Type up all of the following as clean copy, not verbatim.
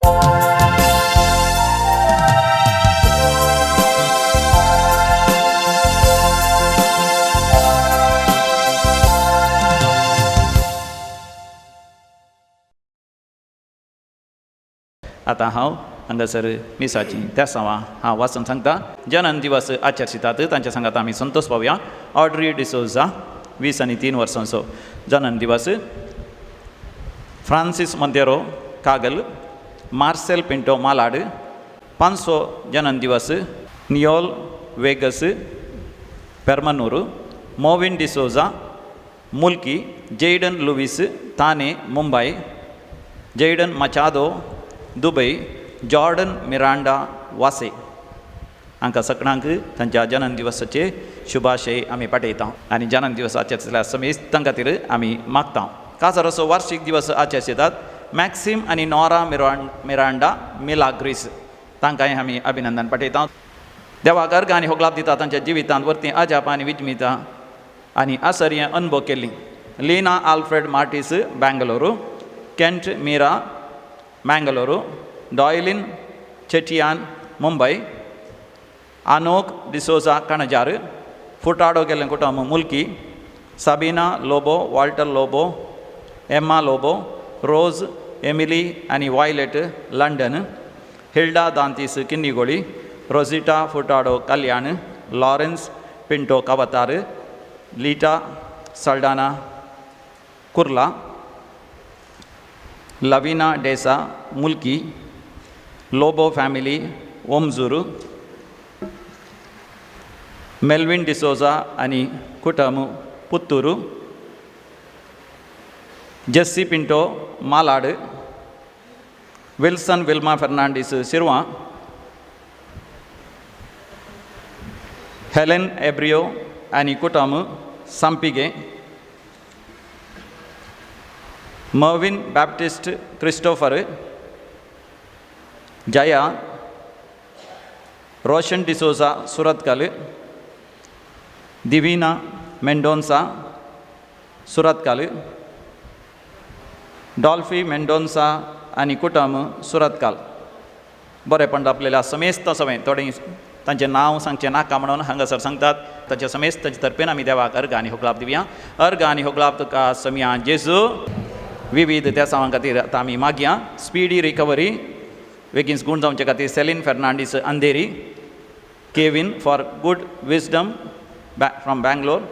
आतां हांव हांगासर मिसाचीं तेसांवां हांव वाचून सांगता. जनन दिवस आचरशितात तांच्या सांगात आमी संतोश पावया. ऑड्री डिसोजा 20 आनी 3 वर्सांचो जनन दिवस. फ्रांसीस मोंतेरो कागल, मार्सेल पिंटो मालाड 500 जनन दिवस. नियोल वेगस पेर्मनूर, मोविन डिसोजा मुल्की, Jayden Lewis Thane Mumbai, Jayden Machado Dubai, Jordan Miranda Vasai. हांकां सगळ्यांक तांच्या जनन दिवसाचे शुभाशय आमी पाठयता आनी जनन दिवस आचरितल्या समेस्तां खातीर आमी मागता. काजार असो वार्षीक दिवस आचरितात मॅक्सिम आनी नोरा मिरांडा मिलाग्रीस तांकांय आमी अभिनंदन पाठयता. देवाक अर्घ आनी होगलाप दिता तांच्या जिवितांत वरती अजाप आनी विजमिता आनी आसर्य अनुभव केल्ली. Leena Alfred Martis Bangalore, Kent Meera Mangalore, Doylin Chetian Mumbai, Anok D'Souza Kanajar, Furtado गेल्लें कुटुंब Mulki, Sabina Lobo, Walter Lobo, Emma Lobo, Rose Emily आनी Violet London, Hilda Dantis Kinnigoli, Rosita Furtado Kalyan, Lawrence Pinto Kavatar, Lita Saldanha Kurla, Lavina D'Sa Mulki, Lobo family Omjur, Melvin D'Souza आनी कुटुंब Puttur, Jessy Pinto Malad, Wilson Wilma Fernandes Shirva, Helen Abreu आनी कुटुंब Sampige, Mervin Baptist Christopher, Jaya, Roshan D'Souza Surathkal, Divina Mendonca Surathkal, Dolphy Mendonca आनी कुटुंब सुरतकाल. बरेपण आपलेल्या समेस्त सवय थोडीं तांचें नांव सांगचें नाका म्हणून हांगासर सांगतात. तांच्या समेस्त तांचे तर्फेन आमी देवाक अर्घ आनी होगलाप दिवया. अर्घ आनी होगलाप तुका समिया जेजू. विविध त्या सावां खातीर आतां आमी मागया. स्पिडी रिकवरी बेगीन गूण जावचे खातीर Celine Fernandes Andheri, Kevin for good wisdom from Bangalore,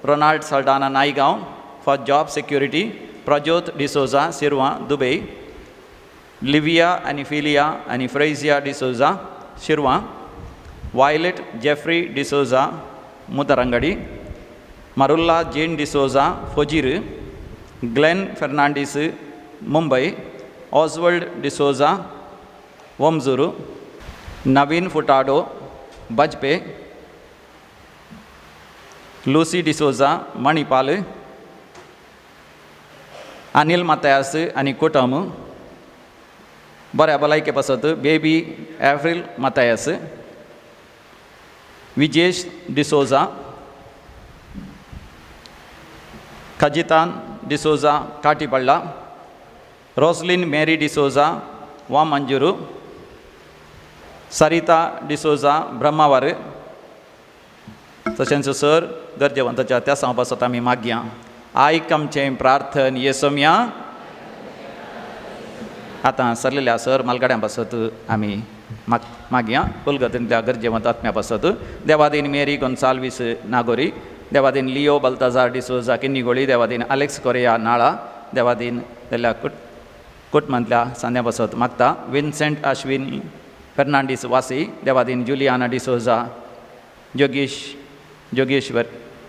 Ronald Saldanha Naigaon for job security, Prajyot D'Souza Shirva Dubai, Livia आनी फिलिया आनी Frezia D'Souza Shirva, Violet Jeffrey D'Souza Mudarangadi, Marulla Jane D'Souza Fozer, Glenn Fernandes Mumbai, Oswald D'Souza Omjur, Naveen Furtado Bajpe, Lucy D'Souza Manipal, Anil Mathias आनी कुटुंब बऱ्या भलायके पासत baby एव्रिल मातायास, Vijesh D'Souza, खजितान D'Souza काटीपळ्ळा, Roslin Mary D'Souza वामंजूरू, सरिता डिसोजा ब्रह्मावर. तशेंच sir गरजेवंताच्या त्या सांव पासत आमी मागया. आयक आमचें प्रार्थन येसोमया. आतां सरलेल्या सर मालगाड्यां पासत आमी मागया. कोलगतींतल्या गरजेवंत आत्म्या पासत देवादीन मेरी गोन्साल्वीस नागोरी, देवादीन लियो बल्ताजार डिसोजा किन्नीगोळी, देवादीन अलेक्स कोरिया नाळा, देवादीन जाल्यार कुटुंबांतल्या सांद्या पासत मागता. विन्सेंट आश्विन फेर्नांडीस वासी, देवादीन जुलियाना डिसोजा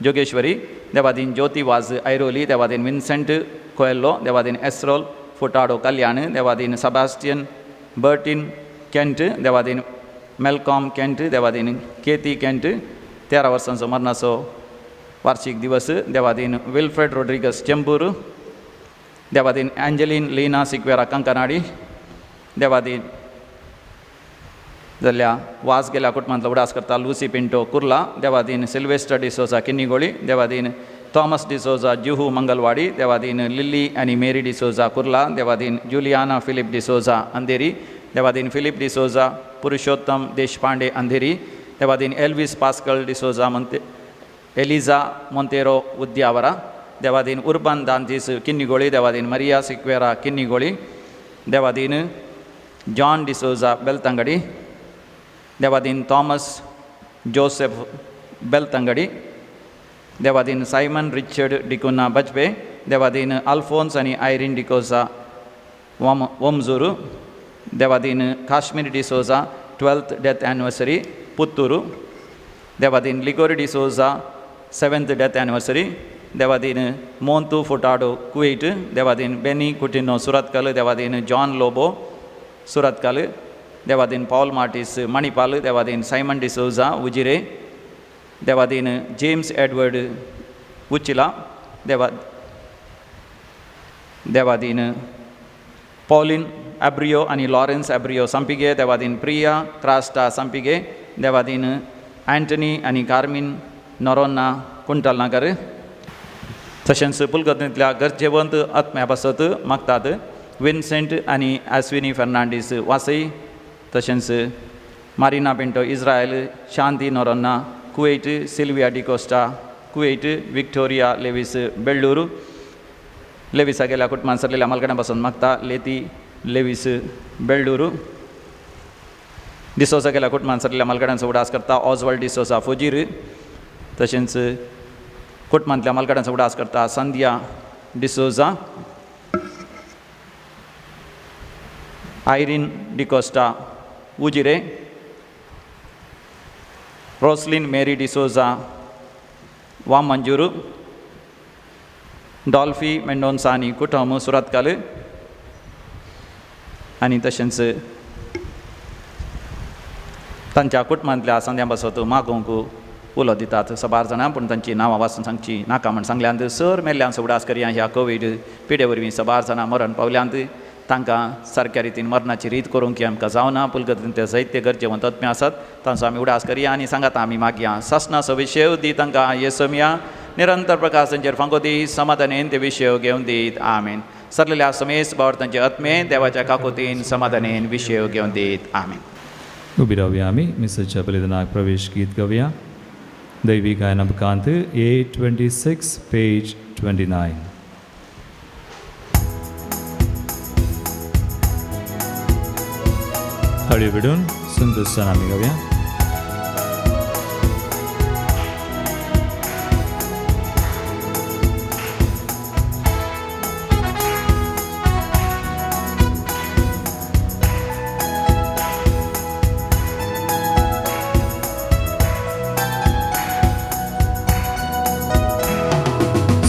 जोगेश्वरी, देवादीन ज्योती वाज ऐरोली, देवादीन विन्सेंट कोएल्लो, देवादीन एस्रोल फुटाडो कल्याण, देवादीन सेबास्टियन बर्टीन केंट, देवादीन मेलकॉम केंट, देवादीन केती केंट, 13 वर्सांचो मरणाचो वार्षीक दिवस, देवादीन विल्फ्रेड रोड्रिगस चेंबूर, देवादीन एंजलीन लीना सिक्वेरा कंकनाडी, देवादीन जाल्यार वास गेल्या कुटुंबांतलो उडास करता लुसी पिंटो कुर्ला, देवादीन सिल्वेस्टर डिसोजा किन्नीगोळी, देवादीन थॉमस डिसोजा जुहू मंगलवाडी, देवादीन लिल्ली आनी मेरी डिसोजा कुर्ला, देवादीन जुलियाना फिलीप डिसोजा अंधेरी, देवादीन फिलीप डिसोजा पुरुषोत्तम देशपांडे अंधेरी, देवादीन एल्वीस पास्कल डिसोजा मंते एलिजा मोंतेरो उद्यावरा, देवादीन उर्बन दांतीस किन्नीगोळी, देवादीन मरिया सिक्वेरा किन्नीगोळी, देवादीन जॉन डिसोजा बेलतंगडी, देवादीन थॉमस जोसेफ बेलतंगडी, देवादीन सायमन रिचर्ड डिकुना बजपे, देवादीन अल्फोन्स आनी आयरीन डिकोजा वमजूरू, देवादीन Kashmir D'Souza 12th death anniversary Puttur, देवादीन Ligori D'Souza 7th death anniversary, देवादीन मोंतू फुटाडो कुवेट, देवादीन बेनी कुटिनो सुरतकल, देवादीन जॉन लोबो सुरतकल, देवादीन पॉल मार्टीस मणिपाल, देवादीन सायमन डिसोजा उजिरे, देवादीन जेम्स एडवर्ड उचिला, देवादीन पॉलिन एब्रियो आनी लॉरेन्स एब्रियो संपिगे, देवादीन प्रिया क्रास्टा संपिगे, देवादीन एंटनी आनी कार्मीन नोरोन्ना कुंटलनगर। तशेंच पुलगतींतल्या गरजेवंत आत्म्या पासत मागतात विन्सेंट आनी आस्विनी फर्नांडीस वासई, तशेंच Marina Pinto Israel, Shanti Noronha Kuwait, Sylvia D'Costa Kuwait, Victoria Lewis Bellur, लेविसा गेल्या कुटुंबान सरलेल्या मालकड्यां पासून मागता लेती लेवीस बेल्लूर, डिसोजा गेल्या कुटुंबान सरलेल्या मालकड्यांचो उडास करता ऑजवल्ड डिसोजा फुजीर, तशेंच कुटुंबांतल्या मालकड्यांचो उडास करता संध्या D'Souza, Irene D'Costa Ujire, Roslin Mary D'Souza वामंजूरू, डॉल्फी Mendonsa आनी कुटुंब सुरतकाल आनी तशेंच तांच्या कुटुंबांतल्या संद्या पासत मागूंक उलो दितात सबार जाणां, पूण तांची नांवां वाचून सांगची नाका म्हण सांगल्यांत। सर मेल्ल्यांचो उडास करया ह्या कोवीड पिडे वरवीं सबार जाणां मरण पावल्यांत, तांकां सारक्या रितीन मरणाची रीत करूंक आमकां जावना। पुलगतीन ते जायते गरजेवंत आत्मे आसात तांचो आमी उडास करया आनी सांगात आमी मागया सासणाचो विशय दी तांकां येसमया, निरंतर प्रकाश तांचेर फांको दी, समाधानेन ते विशय घेवन दीत, आमेन। सरलेल्या समेस बावर तांचे आत्मे देवाच्या काकोतीन समाधानेन विशय घेवन दीत, आमेन। उबी रावया आमी मिसाच्या बलिदानाक प्रवेश गीत गावया। दैवी गायना बुकांत 826 पेज 29। थाळयो विडून संतोषान आमी गावया।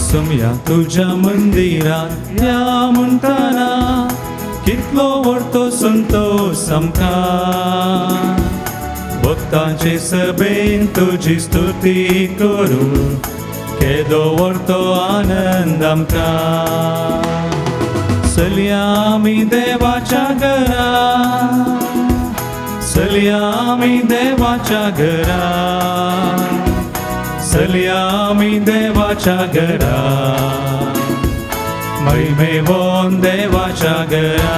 सोमया तुज्या मंदिरात या म्हणटाना कितलो व्हडतो संतोश आमकां, भक्तांचे सभेन तुजी स्तुती करूं केदो व्हडतो आनंद आमकां। चलया आमी देवाच्या घरा, चलया आमी देवाच्या घरा, चलया आमी देवाच्या घरा, महिमेवोन देवाच्या घरा,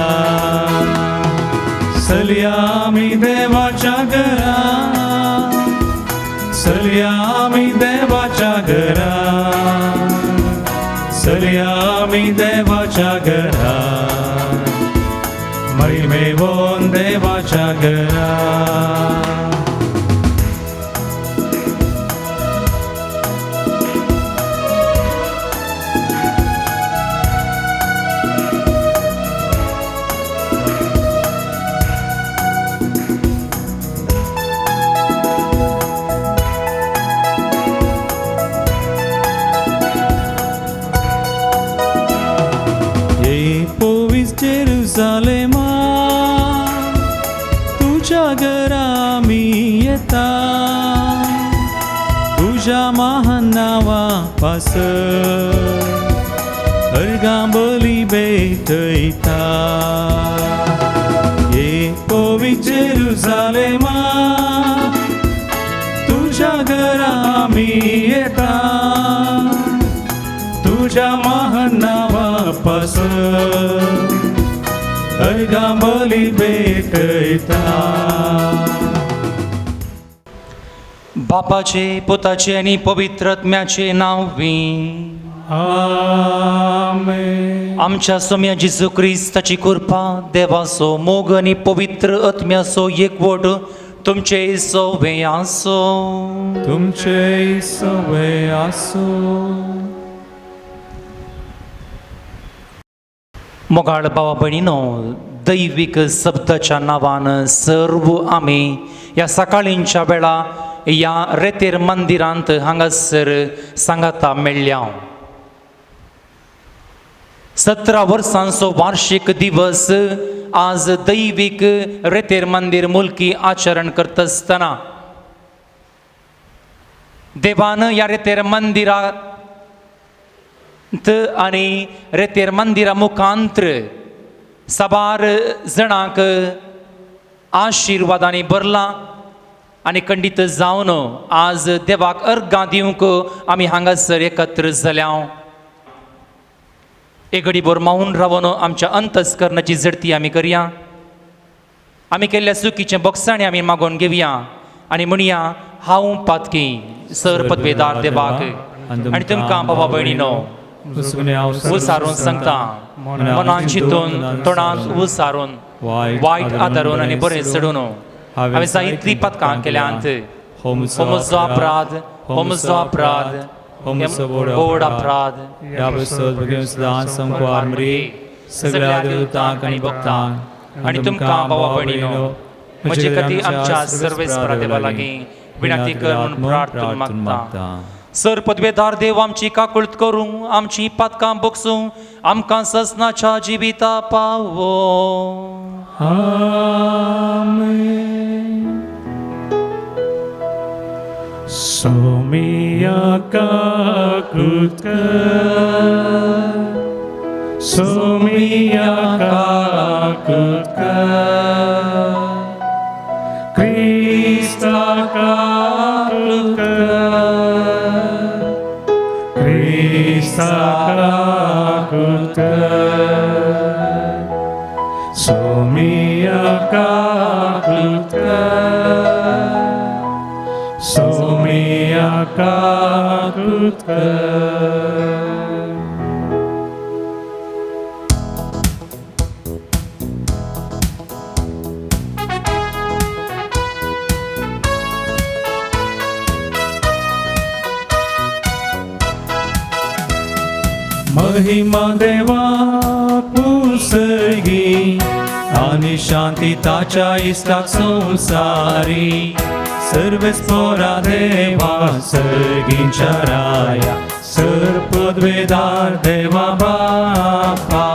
चलया आमी देवाच्या घरा, चलया आमी देवाच्या घरा, चलया आमी देवाच्या घरा, महिमेवोन देवाच्या घरा। जेरुसालेमा तुज्या घरा आमी येता, तुज्या महान नांवा पासत अर्गां बली भेटयता। ये पवित्र जेरुसालेमा तुज्या घरा आमी येता, तुझ्या महान नांवा पासत अर्घां बली भेटयता. बापाचे पुताचे आनी पवित्र आत्म्याचे नांव we. आमेन. आमच्या सोम्या जेजू क्रिस्ताची कृपा, देवाचो मोग आनी पवित्र आत्म्याचो एकवट तुमचे सवे आसो. तुमचे सवे आसूं. मोगाळ भावा भयणीनो, दैवीक शब्दाच्या नांवान सर्व आमी ह्या सकाळींच्या वेळा ह्या रेतेर मंदिरांत हांगासर सांगाता मेळ्ळ्या. 17 वर्सांचो वार्षिक दिवस आज दैवीक रेतेर मंदिर मुलकी आचरण करता आसतना देवान ह्या रेतेर मंदिरात आनी रेतेर मंदिरा मुखांत्र साबार जणांक आशिर्वादांनी भरला आनी खंडीत जावन आज देवाक अर्गां दिवंक आमी हांगासर एकत्र जाल्या. एक घडीभर मावून रावन आमच्या अंतस्करणाची झडती आमी करया. आमी केल्ल्या चुकीचें बोगसाणें आमी मागोवन घेवया आनी म्हणया, हांव पातकी सर पदवेदार देवाक आनी तुमकां बाबा भयणीनो उसारून सांगता, मनान चिंतून तोंडान उसारून वायट आदारून आनी बरें चडून हांवें जायतलीं पातकां केल्यांत. हो म्हजो अपराध, हो म्हजो अपराध, व्हड अपराध. ह्या बसत भगिनी सदां संकवार मरी सगळ्या देवतांक आनी भक्तांक आनी तुमकां बाबा भयणीनो म्हजे खातीर आमच्या सर्वेस्परा देवा लागीं विनंती कर म्हणून प्रार्थना मागता. सर पदवेदार देव आमची काकुळट करूं, आमची पातकां बगसूं, आमकां ससनाच्या जिविता पावो. आमेन. सोमिया काकुत कर, सोमिया काकुत कर, क्रिस्ता काकुत कर, क्रिस्ता काकुत कर, सोमिया काकुत कर, सोमिया काकुत कर. महिमा देवा पुसगी आनी शांती ताच्या इश्टाक संवसारी. सर्वेस्पोरा देवा सर्गींच्या राया, सर पदवेदार देवा बापा,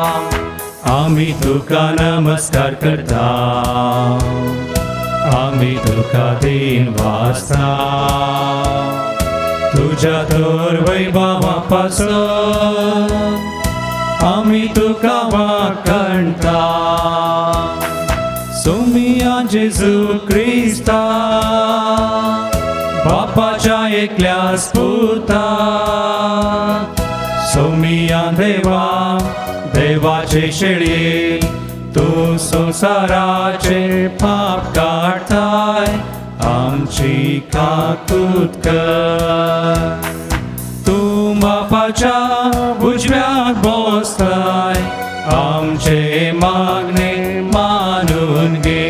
आमी तुका नमस्कार करता, आमी तुका दिन वाचता. तुझ्या तर वैभवा पासून आमी तुका वाखणता. सोमिया जेजू क्रिस्ता बापाच्या एकल्यास पुता, सोमिया देवा देवाचे शेळये, तूं संवसाराचे पाप काडताय, आमची काकूत कर. तूं बापाच्या उजव्याक बसताय, आमचे मागणे मानून घे.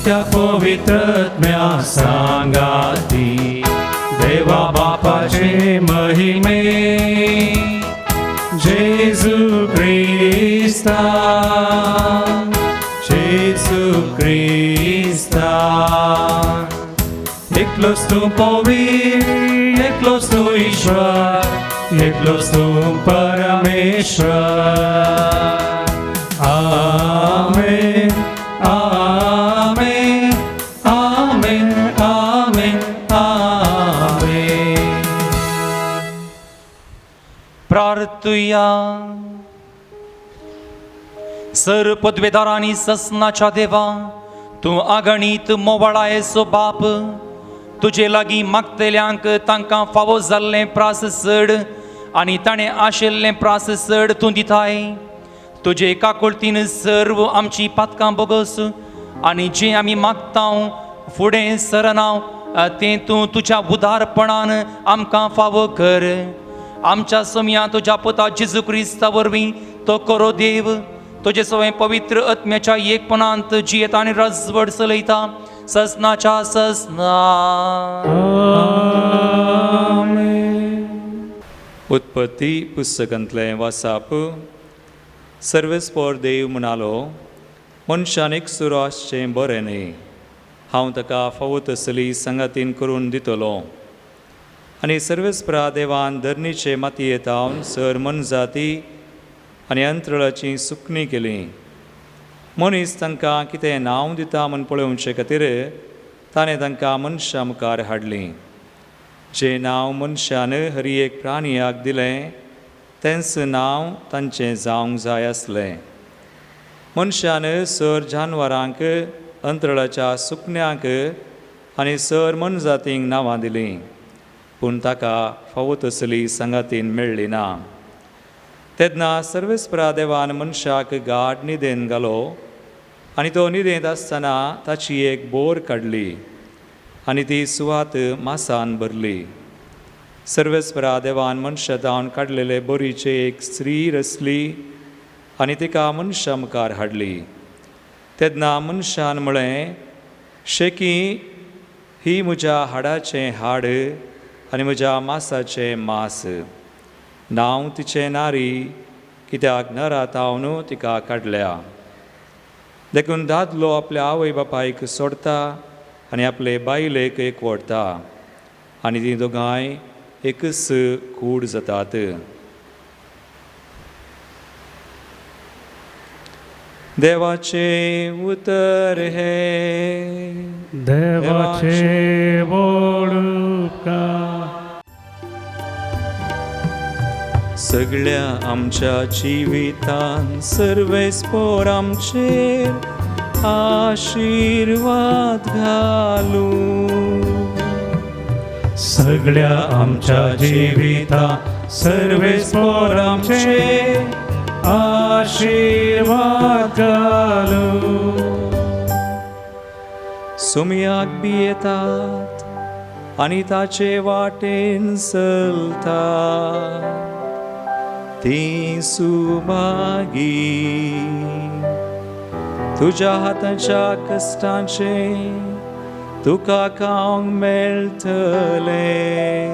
त्या पवित्र आत्म्या सांगाती देवा बापाचे महिमे, जेजू क्रिस्ता, जेजू क्रिस्ता. एकलोच तूं पवीर, एकलोच तूं ईश्वर, एकलोच तूं परमेश्वर. आमेन, आमेन, आमेन, आमेन, आमेन. प्रार्थुया. सर पदवेदार आनी ससनाच्या देवा, तूं अगणीत मोवाळायेचो बाप, तुजे लागीं मागतल्यांक तांकां फावो जाल्लें प्रास चड आनी ताणें आशिल्लें प्रास चड तूं दिताय. तुजे काकुळतीन सर्व आमची पातकां बोगस आनी जें आमी मागता फुडें सरना तें तूं तुज्या उदारपणान आमकां फावो कर. आमच्या सोम्या तुज्या पुता जेजू क्रिस्ता वरवीं तो करो देव तुजे सवय पवित्र आत्म्याच्या एकपणांत जियेता आनी रजवड चलयता ससनाच्या ससना. उत्पत्ती पुस्तकांतलें वासाप. सर्वेस्पोर देव म्हणालो, मनशान एकसुरो आसचें बरें न्हय, हांव ताका फावो तसली सांगातीन करून दितलो. आनी सर्वेस्परा देवान धरणीचे मातयेंत हांव सर मनजाती आनी अंतरळाची सुकणी केली. मनीस तांकां कितें नांव दिता म्हूण पळोवचे खातीर ताणें तांकां मनशां मुखार हाडलीं. जें नांव मनशान हर एक प्राणियाक दिलें तेंच नांव तांचें जावंक जाय आसलें. मनशान सर जानवरांक, अंतरळाच्या सुकण्यांक आनी सर मनजातींक नांवां दिलीं, पूण ताका फावो तसली सांगातीन मेळ्ळी ना. तेन्ना सर्वेस्परा देवान मनशाक गाढ न्हिदेन घालो आनी तो न्हिदेंत आसतना ताची एक बोर काडली आनी ती सुवात मासान भरली. सर्वेस्परा देवान मनशा जावन काडलेले बोरीचे एक स्त्री रचली आनी तिका मनशा मुखार हाडली. तेन्ना मनशान म्हळें, शेकी ही म्हज्या हाडाचें हाड आनी म्हज्या मासाचें मास. नांव तिचें नारी, कित्याक नरा तावन तिका काडल्या. देखून दादलो आपल्या आवय बापायक सोडटा आनी आपले बायलेक एकवटता आनी तीं दोगांय एकच कूड जातात. देवाचें उतर हें. देवाचें उपकार. सगळ्या आमच्या जिवितान सर्वेस्पोर आमचेर आशिर्वाद घालूं. सगळ्या आमच्या जिवितान सर्वेस्पोर आमचेर आशिर्वाद घालूं. सुमयाक भियेतात आनी ताचे वाटेन चलतात तीं सुभागी. तुज्या हाताच्या कश्टांचें तुका खावंक मेळटलें.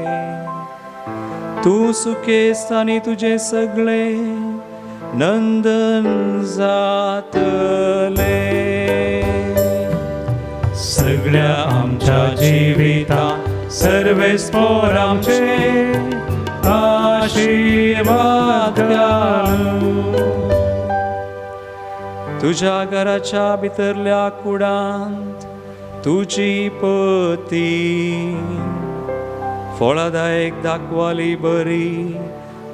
तूं सुखेस्त आनी तुजें सगळें नंदन जातलें. सगळ्या आमच्या जिवितान सर्वेस्पोर आमचेर आशिर्वाद घालूं. तुज्या घराच्या भितरल्या कुडांत तुजी पती फळादायक दाखवाली बरी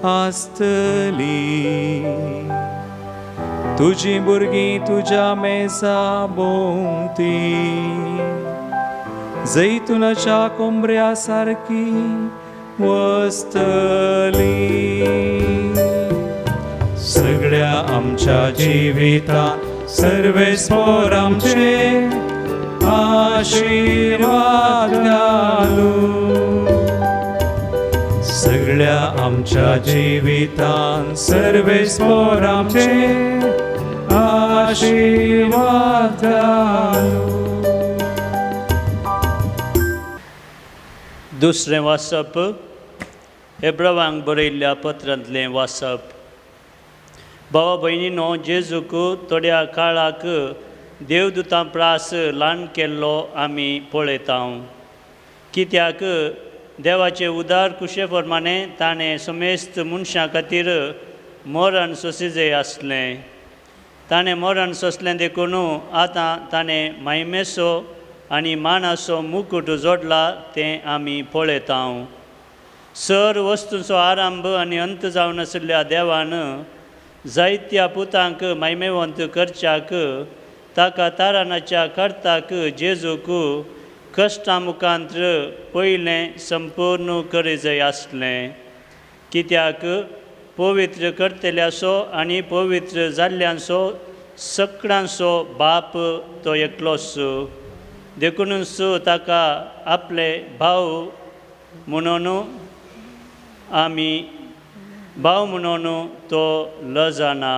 आसतली. तुजी भुरगीं तुज्या मेजा भोंवती जैतुनाच्या कोंबऱ्या सारकी वसतली. सगळ्या आमच्या जिवितान सर्वेस्पोर आमचेर आशिर्वाद घालूं. सगळ्या आमच्या जिवितान सर्वेस्पोर आमचेर आशिर्वाद घालूं. दुसरें वाचप हेब्रावांक बरयल्ल्या पत्रांतलें वाचप. भावा भयणीनो, जेजूक थोड्या काळाक देवदूतां प्रास ल्हान केल्लो आमी पळयता. कित्याक देवाचे उदार कुशे प्रमाणे ताणें समेस्त मनशां खातीर मरण सोंसिजय आसलें. ताणें मरण सोंसलें देखून आतां ताणें मायमेचो आनी मानाचो मुकूट जोडला तें आमी पळयता. सर वस्तूंचो आरंभ आनी अंत जावन आशिल्ल्या देवान जायत्या पुतांक मायमेवंत करच्याक ताका तारानाच्या कर्ताक जेजूक कश्टां मुखांत्र पयलें संपूर्ण करिजय आसलें. कित्याक पवित्र करतल्याचो आनी पवित्र जाल्ल्यांचो सगळ्यांचो बाप तो एकलोच देखूनच ताका आपले भाव म्हणून आमी भाव म्हणून तो लजना.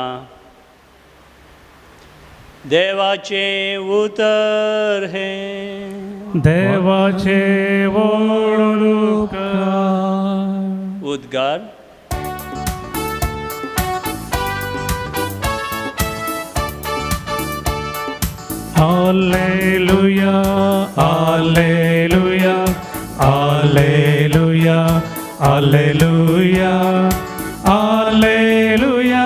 देवाचें उतर हें देवाचें व्हड उद्गार. Alleluia, Alleluia, Alleluia, Alleluia, Alleluia,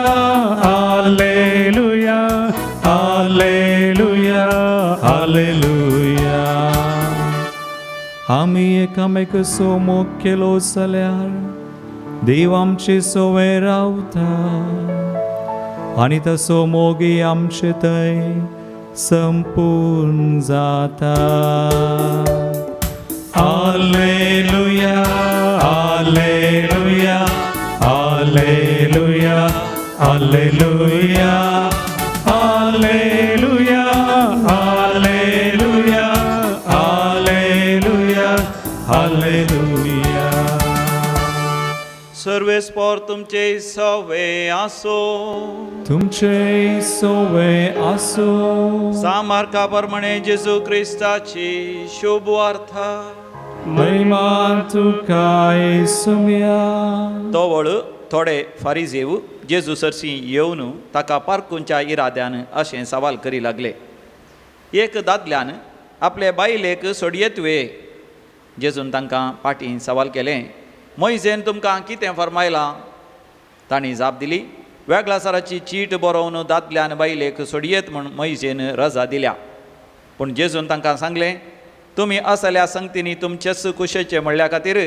Alleluia, Alleluia, Alleluia. आमी एकामेकाचो मोग केलो जाल्यार देव आमचे सवे रावता आनी तसो मोगी आमचे थंय संपूर्ण जाता. Alleluia, Alleluia, Alleluia, Alleluia, Alleluia, Alleluia, Alleluia, Alleluia. सर्वेस्पोर तुमचे सवे आसो. तुमचे सोवे आसो. सामार्का प्रमाणे जेजू क्रिस्ताची शुभ वार्ता. महिमा तुका येसुम्या. तवळ थोडे फारिजेव जेजू सरशी येवन ताका पारकूंच्या इराद्यान अशें सवाल करी लागले. एक दादल्यान आपले बायलेक सोडयेत वे? जेजून तांकां फाटीं सवाल केलें, मोयजेन तुमकां कितें फर्मायलां? तांणी जाप दिली, वेगळासाराची चीट बरोवन दादल्यान बायलेक सोडयेत म्हूण मोयजेन रजा दिल्या. पूण जेजून तांकां सांगलें, तुमी असल्या संगतींनी तुमचेच कुशेचे म्हणल्या खातीर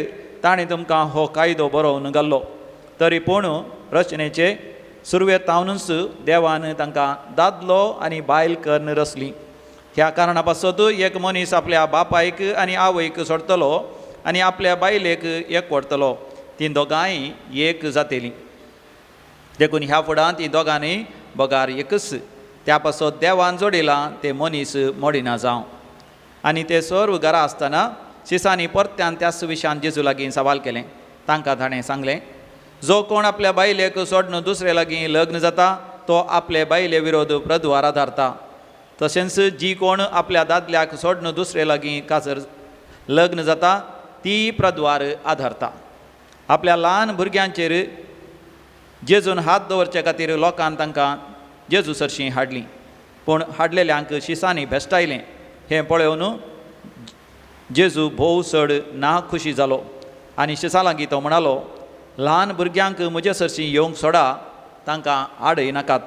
ताणें तुमकां हो कायदो बरोवन घाल्लो. तरी पूण रचनेचे सुरवेतावनूच देवान तांकां दादलो आनी बायल कन्न रचली. ह्या कारणा पासत एक मनीस आपल्या बापायक आनी आवयक सोडटलो आनी आपल्या बायलेक एकवटतलो, तीं दोगांय एक जातलीं. देखून ह्या फुडां तीं दोगांनी बगार एकच. त्या पासत देवान जोडिलां ते मनीस मोडिना जावं. आनी ते सर्व घरा आसतना शिसांनी परत्यान त्याच विशयान जेजू लागीं सवाल केलें. तांकां ताणें सांगलें, जो कोण आपल्या बायलेक सोडून दुसरे लागीं लग्न जाता तो आपले बायले विरोध प्रद्वार आदारता. तशेंच जी कोण आपल्या दादल्याक सोडून दुसरे लागीं काजर लग्न जाता ती प्रद्वार आदारता. आपल्या ल्हान भुरग्यांचेर जेजून हात दवरचे खातीर लोकान तांकां जेजू सरशीं हाडलीं. पूण हाडलेल्यांक शिसांनी भेश्टायलें. हें पळोवन जेजू भोव चड ना खुशी जालो आनी शिसां लागीं तो म्हणालो, ल्हान भुरग्यांक म्हजे सरशीं येवंक सोडा, तांकां आडय नाकात,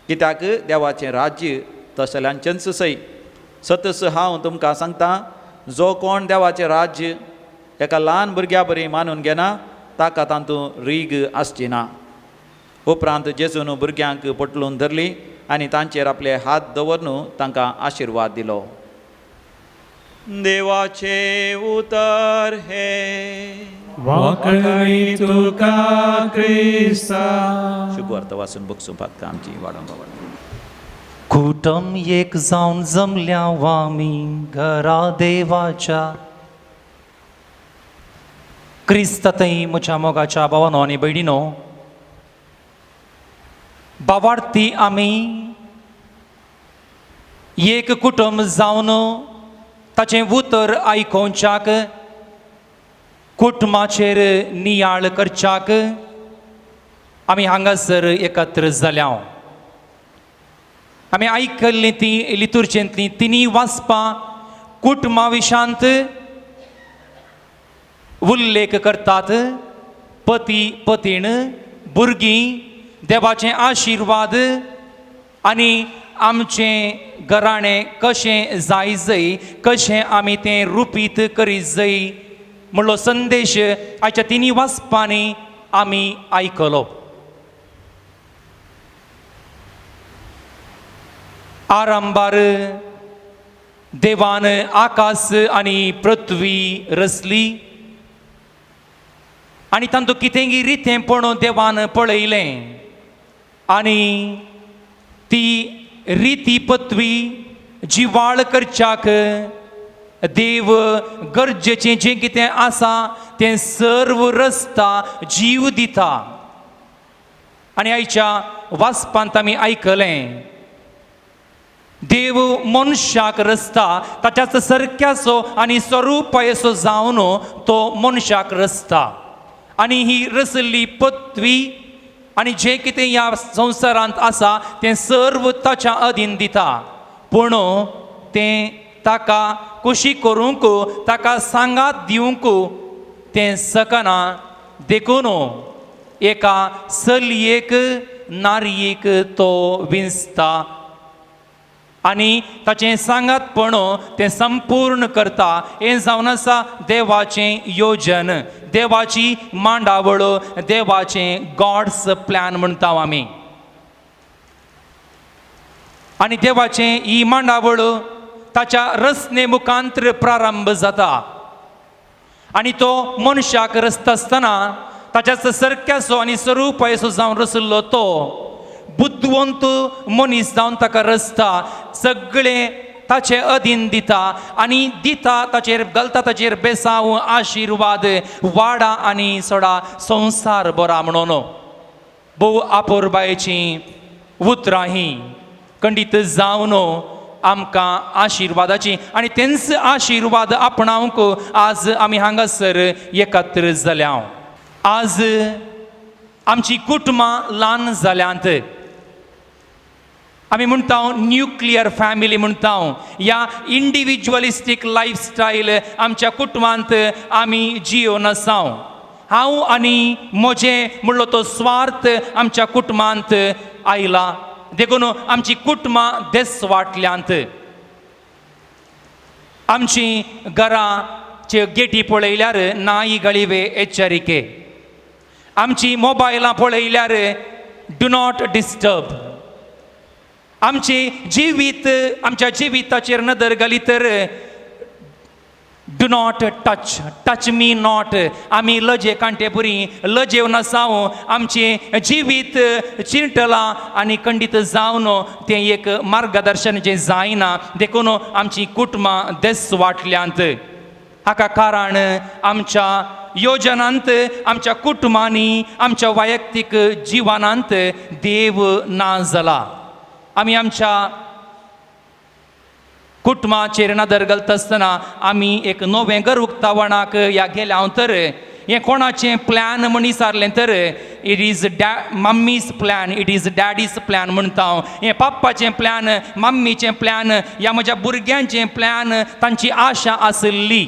कित्याक देवाचें राज्य तसल्यांचेंच सय. सतस हांव तुमकां सांगता, जो कोण देवाचें राज्य एका ल्हान भुरग्या बरी मानून घेना ताका तातूंत रीग आसची ना. उपरांत जेजून भुरग्यांक पोटलून धरली आनी तांचेर आपले हात दवरून तांकां आशिर्वाद दिलो. देवाचें उतर हें. वाकणी तुका क्रिस्ता. शुभ वाचून बगसूं पातकां आमची वाडोवंक वाड. कुटुंब एक जावन जमल्या आमी घरा देवाच्या. क्रिस्तांतय म्हज्या मोगाच्या भावानो आनी भयणीनो, बावार्थी आमी एक कुटुंब जावन ताचें उतर आयकोवच्याक, कुटुंबाचेर नियाळ करच्याक आमी हांगासर एकत्र जाल्या. आमी आयकल्लीं तीं लितुर्जेंतलीं तिनूय वाचपां कुटुंबा विशांत उल्लेख करतात. पती पतीण, भुरगीं, देवाचे आशिर्वाद आनी आमचें घराणें कशें जाय जय, कशें आमी तें रुपीत करीत जय म्हणलो संदेश आयच्या तिनूय वाचपांनी आमी आयकलो. आरंभार देवान आकाश आनी पृथ्वी रचली. आनी तांतूं कितेंगी रितेंपण देवान पळयलें आनी ती रिती पत्वी जिवाळ करच्याक देव गरजेचें जें कितें आसा तें सर्व रस्ता जीव दिता. आनी आयच्या वाचपांत आमी आयकलें देव मनशाक रस्ता ताच्याच सारक्याचो आनी स्वरुपायसो जावन तो मनशाक रस्ता. आनी ही रसल्ली पत्वी आनी जें कितें ह्या संवसारांत आसा तें सर्व ताच्या अधीन दिता, पूण तें ताका कुशी करूंक ताका सांगात दिवंक तें सकना. देखून एका चलयेक नारयेक तो विंचता आनी ताचें सांगातपण तें संपूर्ण करता. हें जावन आसा देवाचें योजन, देवाची मांडावळ, देवाचें गॉड्स प्लॅन म्हणटा आमी. आनी देवाचें ही मांडावळ ताच्या रचने मुखांतर प्रारंभ जाता आनी तो मनशाक रचता आसतना ताच्याच सारक्याचो आनी स्वरुपायसो जावन रचल्लो तो बुद्धवंत मनीस जावन ताका रचता, सगळें ताचे अधीन दिता आनी दिता ताचेर घालता ताचेर बेसांव आशिर्वाद वाडा आनी सोडा संवसार बरा म्हणून. भोव आपुरबायेचीं उतरां हीं खंडीत जावन आमकां आशिर्वादाची आनी तेंच आशिर्वाद आपणावंक आज आमी हांगासर एकत्र जाल्या. आज आमची कुटुंबां ल्हान जाल्यांत. आमी म्हणटा न्युक्लियर फॅमिली म्हणटा, ह्या इंडिविज्युअलिस्टीक लायफस्टायल आमच्या कुटुंबांत आमी जियोन आसा. हांव आनी म्हजें म्हणलो तो स्वार्थ आमच्या कुटुंबांत आयला, देखून आमची कुटुंबां देस वाटल्यांत. आमची घराचे गेटी पळयल्यार नाई गळिवे एचरिके, आमची मोबायलां पळयल्यार do not disturb, आमची जिवीत आमच्या जिविताचेर नदर घाली तर do not touch, touch me not. आमी लजे कांटेपुरी लजेवन आसाव, आमचें जिवीत चिंटलां आनी खंडीत जावन तें एक मार्गदर्शन जें जायना, देखून आमची कुटुंबां देस वाटल्यांत. हाका कारण आमच्या योजनांत आमच्या कुटुंबांनी आमच्या वैयक्तीक जिवनांत देव ना जाला. आमी आमच्या कुटुंबाचेर नदर घालता आसतना आमी एक नवें घर उक्तावणाक ह्या गेल्या हांव तर हें कोणाचें प्लॅन म्हण विचारलें तर it is mummy's plan, it is daddy's plan म्हणटा हांव. हें पप्पाचें प्लॅन, मम्मीचें प्लॅन, ह्या म्हज्या भुरग्यांचें प्लॅन, तांची आशा आशिल्ली,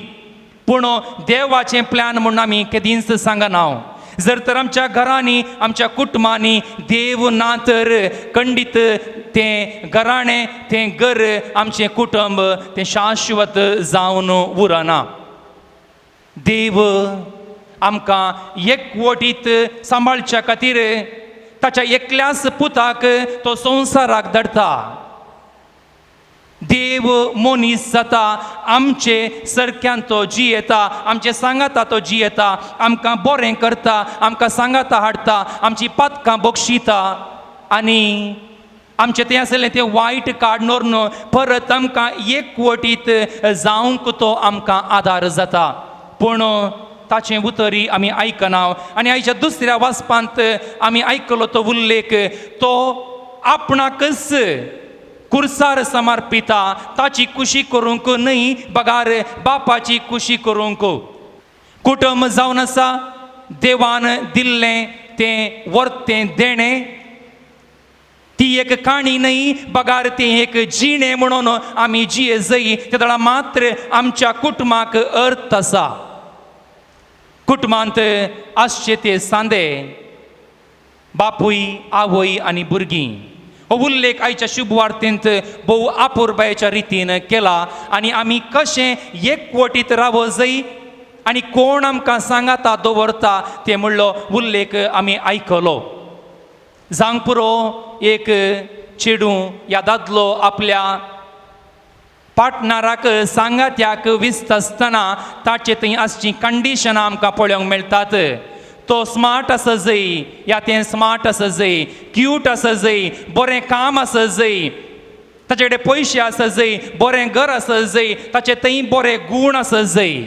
पूण देवाचें प्लॅन म्हूण आमी केदींच सांगना हांव. जर तर आमच्या घरांनी आमच्या कुटुंबांनी देव ना तर खंडीत तें घराणें तें घर आमचें कुटुंब तें शाश्वत जावन उरना. देव आमकां एकवटीत सांबाळच्या खातीर ताच्या एकल्याच पुताक तो संवसाराक धाडटा. देव मनीस जाता, आमचे सारक्यान तो जियेता, आमचे सांगाता तो जियेता, आमकां बरें करता, आमकां सांगाता हाडटा, आमची पातकां बक्षिता आनी आमचें तें आसलें तें वायट काडून परत आमकां एकवटीत जावंक तो आमकां आदार जाता. पूण ताचें उतरी आमी आयकना. आनी आयच्या दुसऱ्या वाचपांत आमी आयकलो तो उल्लेख, तो आपणाकच कुर्सार समर्पिता, ताची कुशी करूंक न्हय बगार बापाची कुशी करूंक. कुटुंब जावन आसा देवान दिल्लें तें वर्तें देणें, ती एक काणी न्हय बगार ती एक जिणें म्हणून आमी जिये जय तेदळा मात्र आमच्या कुटुंबाक अर्थ आसा. कुटुंबांत आसचे ते सांदे बापूय आवय आनी भुरगीं. हो उल्लेख आयच्या शुभवार्तेंत भोव आपुरबायेच्या रितीन केला आनी आमी कशें एकवटीत रावो जय आनी कोण आमकां सांगाता दवरता तें म्हणलो उल्लेख आमी आयकलो. जावंक पुरो एक चेडूं ह्या दादलो आपल्या पार्टनराक सांगात्याक विसता आसतना ताचे थंय आसची कंडिशनां आमकां पळोवंक मेळटात. तो स्मार्ट आसा जय या तें स्मार्ट आसा जय, क्यूट आसा जय, बरें काम आसा जय, ताचे कडेन पयशे आसा जय, बरें घर आसा जय, ताचे थंय बरे गूण आसा जय.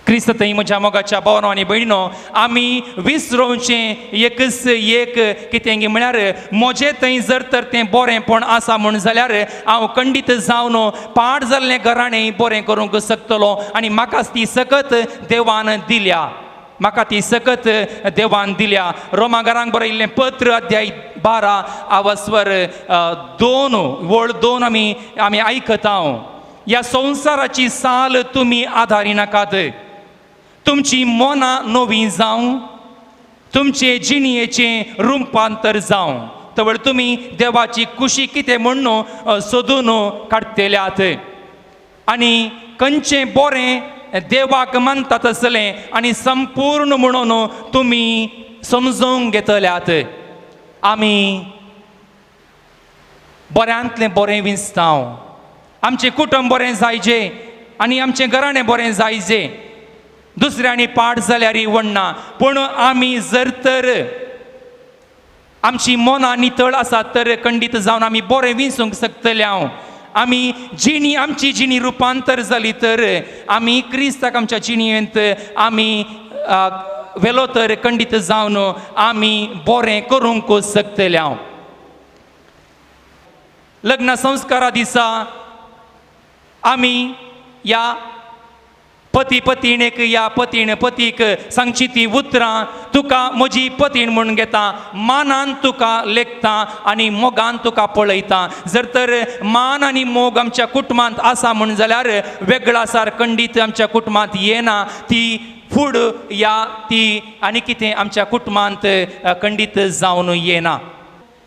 क्रिस्त थंय म्हज्या मोगाच्या भावानो आनी भयणीनो, आमी विसरोवचें एकच एक कितें म्हळ्यार म्हजें थंय जर तर तें बरेंपण आसा म्हूण जाल्यार हांव खंडीत जावन पाड जाल्लें घराणें बरें करूंक शकतलो आनी म्हाकाच ती सकत देवान दिल्या, म्हाका ती सकत देवान दिल्या. रोमा घरांक बरयल्लें पत्र अध्याय 12 आवस्वर 2 वळ 2 आमी आमी आयकता. ह्या संवसाराची साल तुमी आदारी नाकात, तुमची मनां नवीं जावं, तुमचे जिणयेचें रुपांतर जावं, तवळ तुमी देवाची खुशी कितें म्हूण सोदून काडटल्यात आनी खंयचें बरें देवाक मानता तसलें आनी संपूर्ण म्हणून तुमी समजूंक घेतल्यात. आमी बऱ्यांतलें बरें विंचता, आमचें कुटुंब बरें जायजे आनी आमचें घराणें बरें जायजे, दुसऱ्यांनी पाड जाल्यार वण्णा. पूण आमी जर तर आमची मनां नितळ आसात तर खंडीत जावन आमी बरें विंचूंक शकतले. हांव आमी जिणी आमची जिणी रुपांतर जाली तर आमी क्रिस्ताक आमच्या जिणयेंत आमी वेलो तर खंडीत जावन आमी बरें करूंक शकतले. हांव लग्न संस्कारा दिसा आमी ह्या पती पतीणेक या पतीण पतीक सांगची ती उतरां, तुका म्हजी पतीण म्हूण घेता, मानान तुका लेखता आनी मोगान तुका पळयता. जर तर मान आनी मोग आमच्या कुटुंबांत आसा म्हूण जाल्यार वेगळा सार खंडीत आमच्या कुटुंबांत येना, ती फूड या ती आनी कितें आमच्या कुटुंबांत खंडीत जावन येना.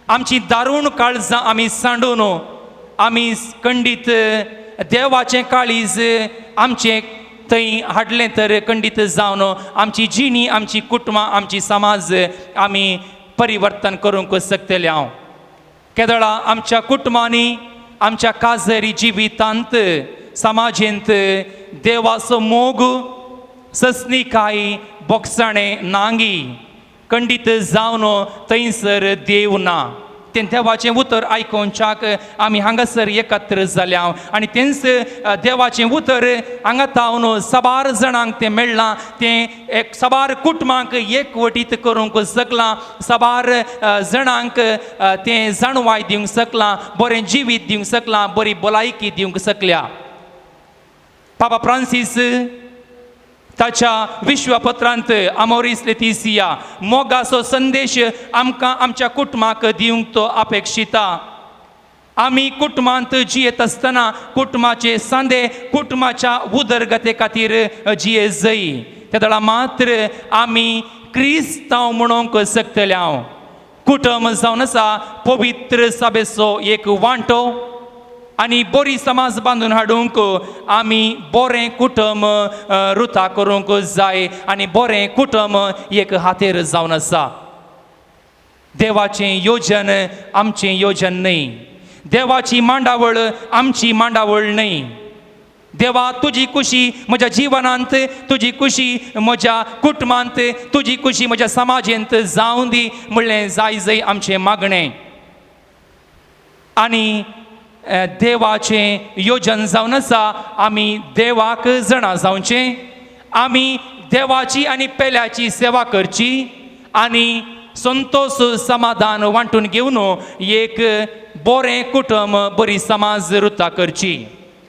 आमची दारूण काळजां आमी सांडून आमी खंडीत देवाचें काळीज आमचें थंय हाडलें तर खंडीत जावन आमची जिणी, आमची कुटुंबां, आमची समाज आमी परिवर्तन करूंक शकतले. हांव केदळा आमच्या कुटुंबांनी आमच्या काजरी जिवितांत समाजेंत देवाचो मोग, सस्निकाय, बोगसाणें, नांगी खंडीत जावन थंयसर देव ना. तें देवाचें उतर आयकोवच्याक आमी हांगासर एकत्र जाल्या आनी तेंच देवाचें उतर हांगा तावन साबार जाणांक तें मेळ्ळां, तें एक साबार कुटुंबांक एकवटीत करूंक शकलां, साबार जाणांक तें जाणवाय दिवंक शकलां, बरें जिवीत दिवंक शकलां, बरी भलायकी दिवंक शकल्या. पापा फ्रांसीस ताच्या विश्वपत्रांत आमोरीस लेतिसिया मोगाचो संदेश आमकां आमच्या कुटुंबाक दिवंक तो अपेक्षिता. आमी कुटुंबांत जियेत आसतना कुटुंबाचे सांदे कुटुंबाच्या उदरगते खातीर जिये जय, तेदळा मात्र आमी क्रिस्तांव म्हणूंक शकतले. हांव कुटुंब जावन आसा पवित्र सभेचो एक वांटो आनी बरी समाज बांदून हाडूंक आमी बरें कुटुंब रुता करूंक जाय आनी बरें कुटुंब एक हातेर जावन आसा. देवाचें योजन आमचें योजन न्हय, देवाची मांडावळ आमची मांडावळ न्हय. देवा तुजी खुशी म्हज्या जिवनांत, तुजी खुशी म्हज्या कुटुंबांत, तुजी खुशी म्हज्या समाजेंत जावं दी म्हणलें जाय जय आमचें मागणें. आनी देवाचें योजन जावन आसा आमी देवाक जाणा जावचें, आमी देवाची आनी पेल्याची सेवा करची आनी संतोश समाधान वांटून घेवन एक बरें कुटुंब बरी समाज रुता करची.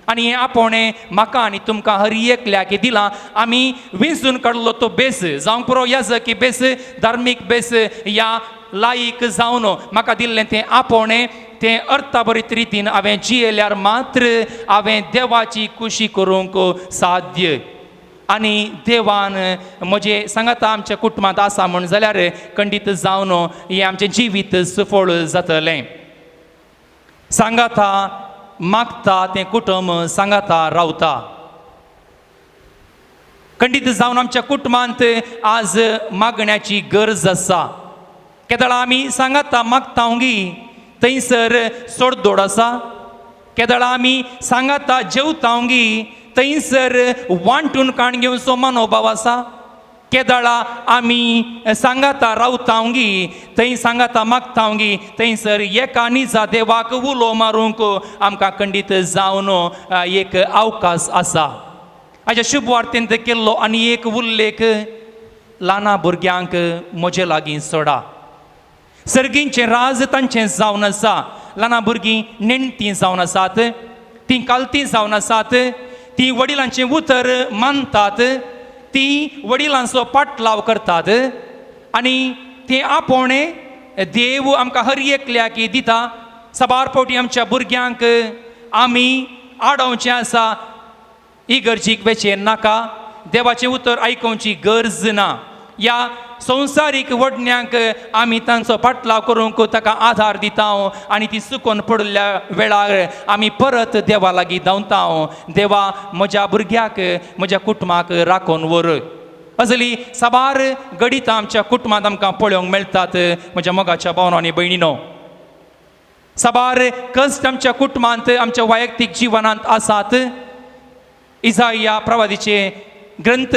आनी हें आपोवणें म्हाका आनी तुमकां हर एकल्याक दिलां. आमी विंचून काडलो तो बेस जावंक पुरो याजकी बेस, धार्मीक बेस या लायक जावन म्हाका दिल्लें तें आपोवणें तें अर्थाभरीत रितीन हांवें जियेल्यार मात्र हांवें देवाची खुशी करूंक साध्य. आनी देवान म्हजें सांगाता आमच्या कुटुंबांत आसा म्हूण जाल्यार खंडीत जावन हें आमचें जिवीत सफळ जातलें. सांगाता मागता तें कुटुंब सांगाता रावता. खंडीत जावन आमच्या कुटुंबांत आज मागण्याची गरज आसा. केदळा आमी सांगाता मागता गी थंयसर सोडदोड आसा, केदळा आमी सांगाता जेवता गी थंयसर वांटून काण घेवचो मनोभाव आसा. केदाळा आमी सांगाता रावतावगी, थंय सांगाता मागतावगी, थंयसर एका निजा देवाक उलो मारूंक आमकां खंडीत जावन एक अवकाश आसा. हाज्या शुभ वार्तेंत केल्लो आनी एक उल्लेख, ल्हाना भुरग्यांक म्हजे लागीं सोडा, सर्गींचें राज तांचें जावन आसा. ल्हाना भुरगीं नेणटीं जावन आसात, तीं कालतीं जावन आसात, तीं वडिलांचें उतर मानतात, ती वडिलांचो पाटलाव करतात आनी तें आपोवणें देव आमकां हर एकल्याक दिता. साबार फावटी आमच्या भुरग्यांक आमी आडोवचें आसा, इगर्जीक वेचें नाका, देवाचें उतर आयकोवची गरज ना. ह्या संवसारीक वडण्यांक आमी तांचो पाटलाव करूंक ताका आधार दिता आनी ती चुकोन पडिल्ल्या वेळार आमी परत देवा लागीं धांवता, देवा म्हज्या भुरग्याक म्हज्या कुटुंबाक राखून व्हर. असली साबार घडितां आमच्या कुटुंबांत आमकां पळोवंक मेळटात. म्हज्या मोगाच्या भावनो आनी भयणीनो, साबार कश्ट आमच्या कुटुंबांत आमच्या वैयक्तीक जिवनांत आसात. इजाया प्रवादीचे ग्रंथ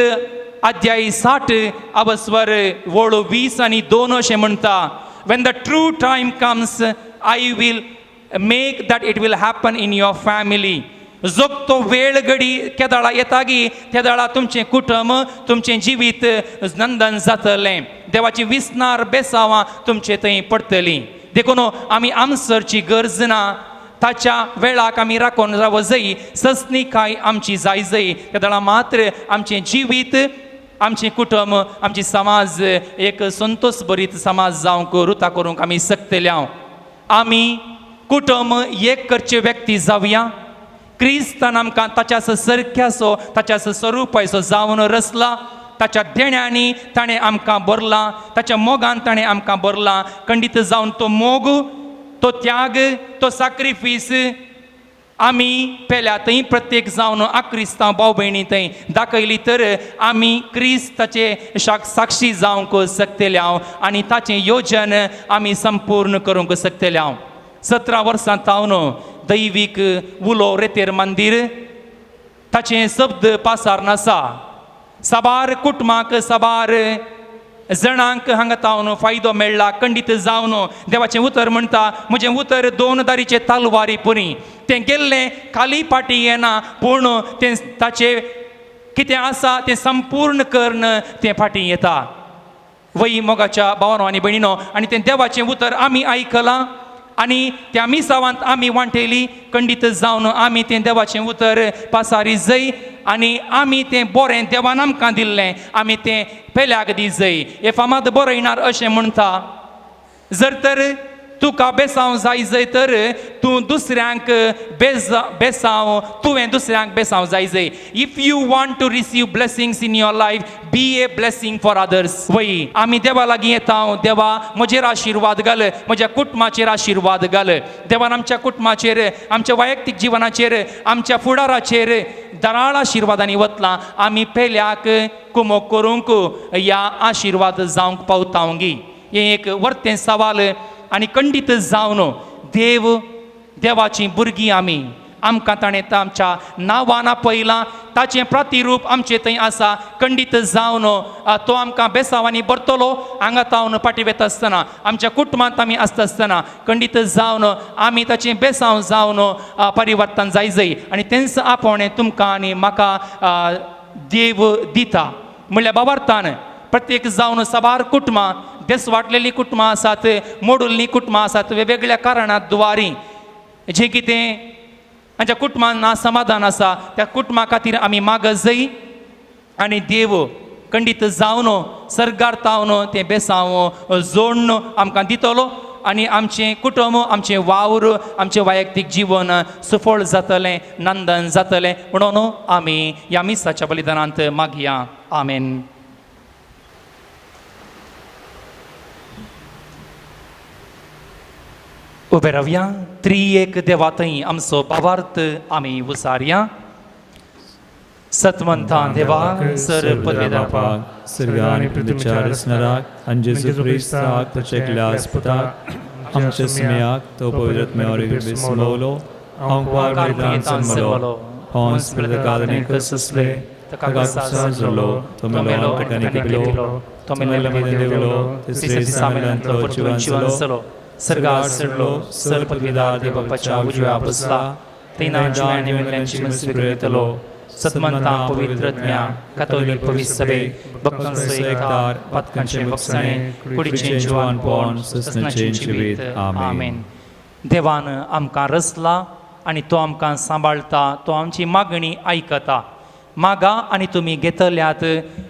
अध्याय 60 अवस्वर वळ 20 आनी 2 अशें म्हणटा, when the true time comes I will make that it will happen in your family. जोगतो वेळ घडी केदाळा येतागी तेदाळा तुमचें कुटुंब तुमचें जिवीत नंदन जातलें, देवाची विसनार बेसावां तुमचे थंय पडटलीं. देखून आमी आमसरची गरज ना, ताच्या वेळाक आमी राखून राव जाय, सस्निकाय आमची जाय जाय. तेदाळा मात्र आमचें जिवीत आमचें कुटुंब आमची समाज एक संतोष भरीत समाज जावंक रुता करूंक आमी शकतले. आमी कुटुंब एक करचे व्यक्ती जावया. क्रिस्तान आमकां ताच्या सारक्याचो ताच्या स्वरुपाचो जावन रचला, ताच्या देण्यांनी ताणें आमकां भरला, ताच्या मोगान ताणें आमकां भरला. खंडीत जावन तो मोग, तो त्याग, तो साक्रिफीस आमी पेल्या थंय प्रत्येक जावन आक्रिस्तांव भाव भयणी थंय दाखयली तर आमी क्रिस्ताचे साक्षी जावंक शकतले आनी ताचें योजन आमी संपूर्ण करूंक शकतले. 17 वर्सां तावन दैवीक उलो रेतेर मंदीर ताचें शब्द पासार नासा. साबार कुटुंबाक साबार जणांक हांगा तावन फायदो मेळ्ळा. खंडीत जावन देवाचें उतर म्हणटा, म्हजें उतर 2 दारीचे तालवारी पुरी, तें गेल्लें खाली फाटी येना, पूण तें ताचें कितें आसा तें संपूर्ण करून तें फाटीं येता. वय मोगाच्या भावानो आनी भयणीनो, आनी तें देवाचें उतर आमी आयकलां आनी त्या मिसावांत आमी वांटेली. खंडीत जावन आमी तें देवाचें उतर पासारी जय आनी आमी तें बरें देवान आमकां दिल्लें आमी तें पेल्याक दी जय. हे फामाद बरयणार अशें म्हणटा, जर तर तुका बेसांव जाय जय तर तूं दुसऱ्यांक बेसांव, तुवें दुसऱ्यांक बेसांव जाय जय. If you want to receive blessings in your life, be a blessing for others. वय आमी देवा लागीं येता, देवा म्हजेर आशिर्वाद घाल, म्हज्या कुटुंबाचेर आशिर्वाद घाल. देवान आमच्या कुटुंबाचेर, आमच्या वैयक्तीक जिवनाचेर, आमच्या फुडाराचेर दराळ आशिर्वादांनी वतला. आमी पेल्याक कुमोक करूंक ह्या आशिर्वाद जावंक पावतावंगी. हें एक वर्तें सवाल आनी खंडीत जावन देव देवाचीं भुरगीं आमी, आमकां ताणें आमच्या नांवान आपयलां, ताचें प्रतिरूप आमचें थंय आसा. खंडीत जावन तो आमकां बेसावांनी भरतलो. हांगा तावन फाटीं वेता आसतना आमच्या कुटुंबांत आमी आसता आसतना खंडीत जावन आमी ताचें बेसांव जावन परिवर्तन जाय जाय आनी तेंच आपोवणें तुमकां आनी म्हाका देव दिता. म्हणल्यार बाबार्थान प्रत्येक जावन साबार कुटुंबां देस वाटलेलीं कुटुंबां आसात, मोडुल्लीं कुटुंबां आसात, वेगवेगळ्या कारणां द्वारी जें कितें आमच्या कुटुंबान ना समाधान आसा त्या कुटुंबा खातीर आमी मागत जाय आनी देव खंडीत जावन सर्गार तावन तें बेसांव जोडून आमकां दितलो आनी आमचें कुटुंब, आमचें वावर, आमचें वैयक्तीक जिवन सुफळ जातलें, नंदन जातलें म्हणून आमी ह्या मिसाच्या बलिदानांत मागया. आमेन. उबे रावया. त्रिएक देवा थंय आमचो भावार्थ आमी उसारया. सतवंता देवा सर पदवेदार बापाक सर्व आनी पृथ्वीच्या रचणाराक आनी जेजू क्रिस्ताक ताच्या एकल्या आस्पताक आमच्या सुमयाक तो पवित्र आत्म्यावरवीं बेसमवलो, आंकवार मेळटान जन्मलो, पोन्स पिलाताक सोसले, ताका कुसार जालो, तो मेलो आनी ताका लिपलो, तो मेल्ल्या मदें देंवलो, तिसरे दिसा मेल्ल्यांतलो जिवन जालो, सर्गार चडलो, सर पदवीदार देव बापाच्या उजव्या बसला, तेन्ना जिव्या आनी मेल्ल्यांची मस्ती करतलो. सतमंता पवित्र ज्ञा कातोलीक पवित्र सभे, भक्तांचो एकतार, पातकांचे बक्षाणे, कुडीचें जिवानपण, ससनाचें जिवीत. आमेन. देवान आमकां रचला आनी तो आमकां सांबाळटा, तो आमची मागणी आयकता. मागा आनी तुमी घेतल्यात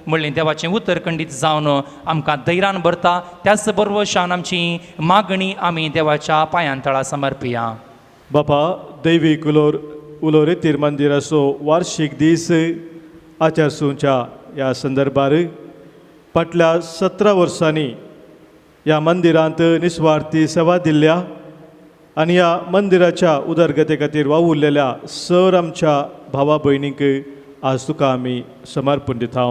म्हणलें देवाचें उतर खंडीत जावन आमकां धैर्यान भरता. त्याच बरोबर आमची मागणी आमी देवाच्या पांयां तळा समर्पिया. बापा, दैवीक उलोरेतीर मंदिराचो वार्षिक दीस आचरसूंच्या ह्या संदर्भार फाटल्या 17 वर्सांनी ह्या मंदिरांत निस्वार्थी सेवा दिल्ल्या आनी ह्या मंदिराच्या उदरगते खातीर वावुरलेल्या सर आमच्या भावा भयणींक आज तुका आमी समर्पण दिता.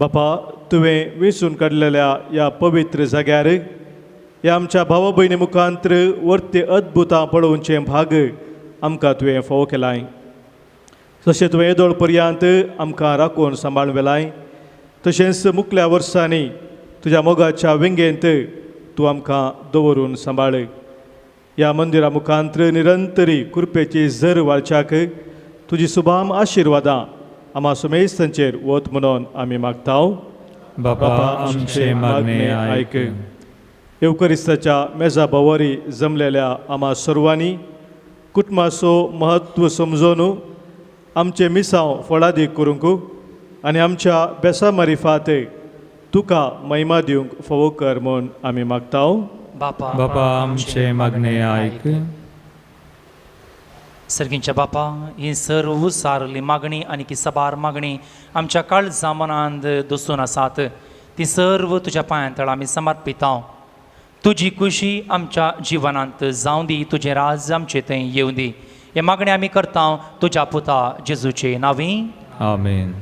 बापा, तुवें वेंचून काडलेल्या ह्या पवित्र जाग्यार ह्या आमच्या भावा भयणी मुखांत्र वर्ते अद्भुतां पळोवचें भाग आमकां तुवें फावो केलाय. तशें तुवें येदोळ पर्यंत आमकां राखून सांबाळून व्हेलाय, तशेंच मुखल्या वर्सांनी तुज्या मोगाच्या वेंगेंत तूं आमकां दवरून सांबाळ. ह्या मंदिरा मुखांत्र निरंतरी कृपेची झर वाळच्याक तुजी सुभाम आशिर्वादां आमा सुमेस्तांचेर वत म्हणून आमी मागता. बापा, आमचें मागणें आयक. येवकरिस्ताच्या मेजा भोंवरी जमलेल्या आमा सर्वांनी कुटुंबाचो म्हत्व समजून आमचें मिसांव फळादीक करूंक आनी आमच्या बेसा मारिफात तुका महिमा दिवंक फावो कर म्हूण आमी मागता. बापा, बापा, आमचें मागणें आयक. सर्गींच्या बापा, ही सर्व सारली मागणी आनी की सबार मागणी आमच्या काळजा मनांत दसून आसात, ती सर्व तुज्या पांयां तळा आमी समर्पिता. तुजी खुशी आमच्या जिवनांत जावं दी, तुजें राज आमचे थंय येवं दी. हे मागणी आमी करता तुज्या पुता जेजूचे नांवी. आमेन.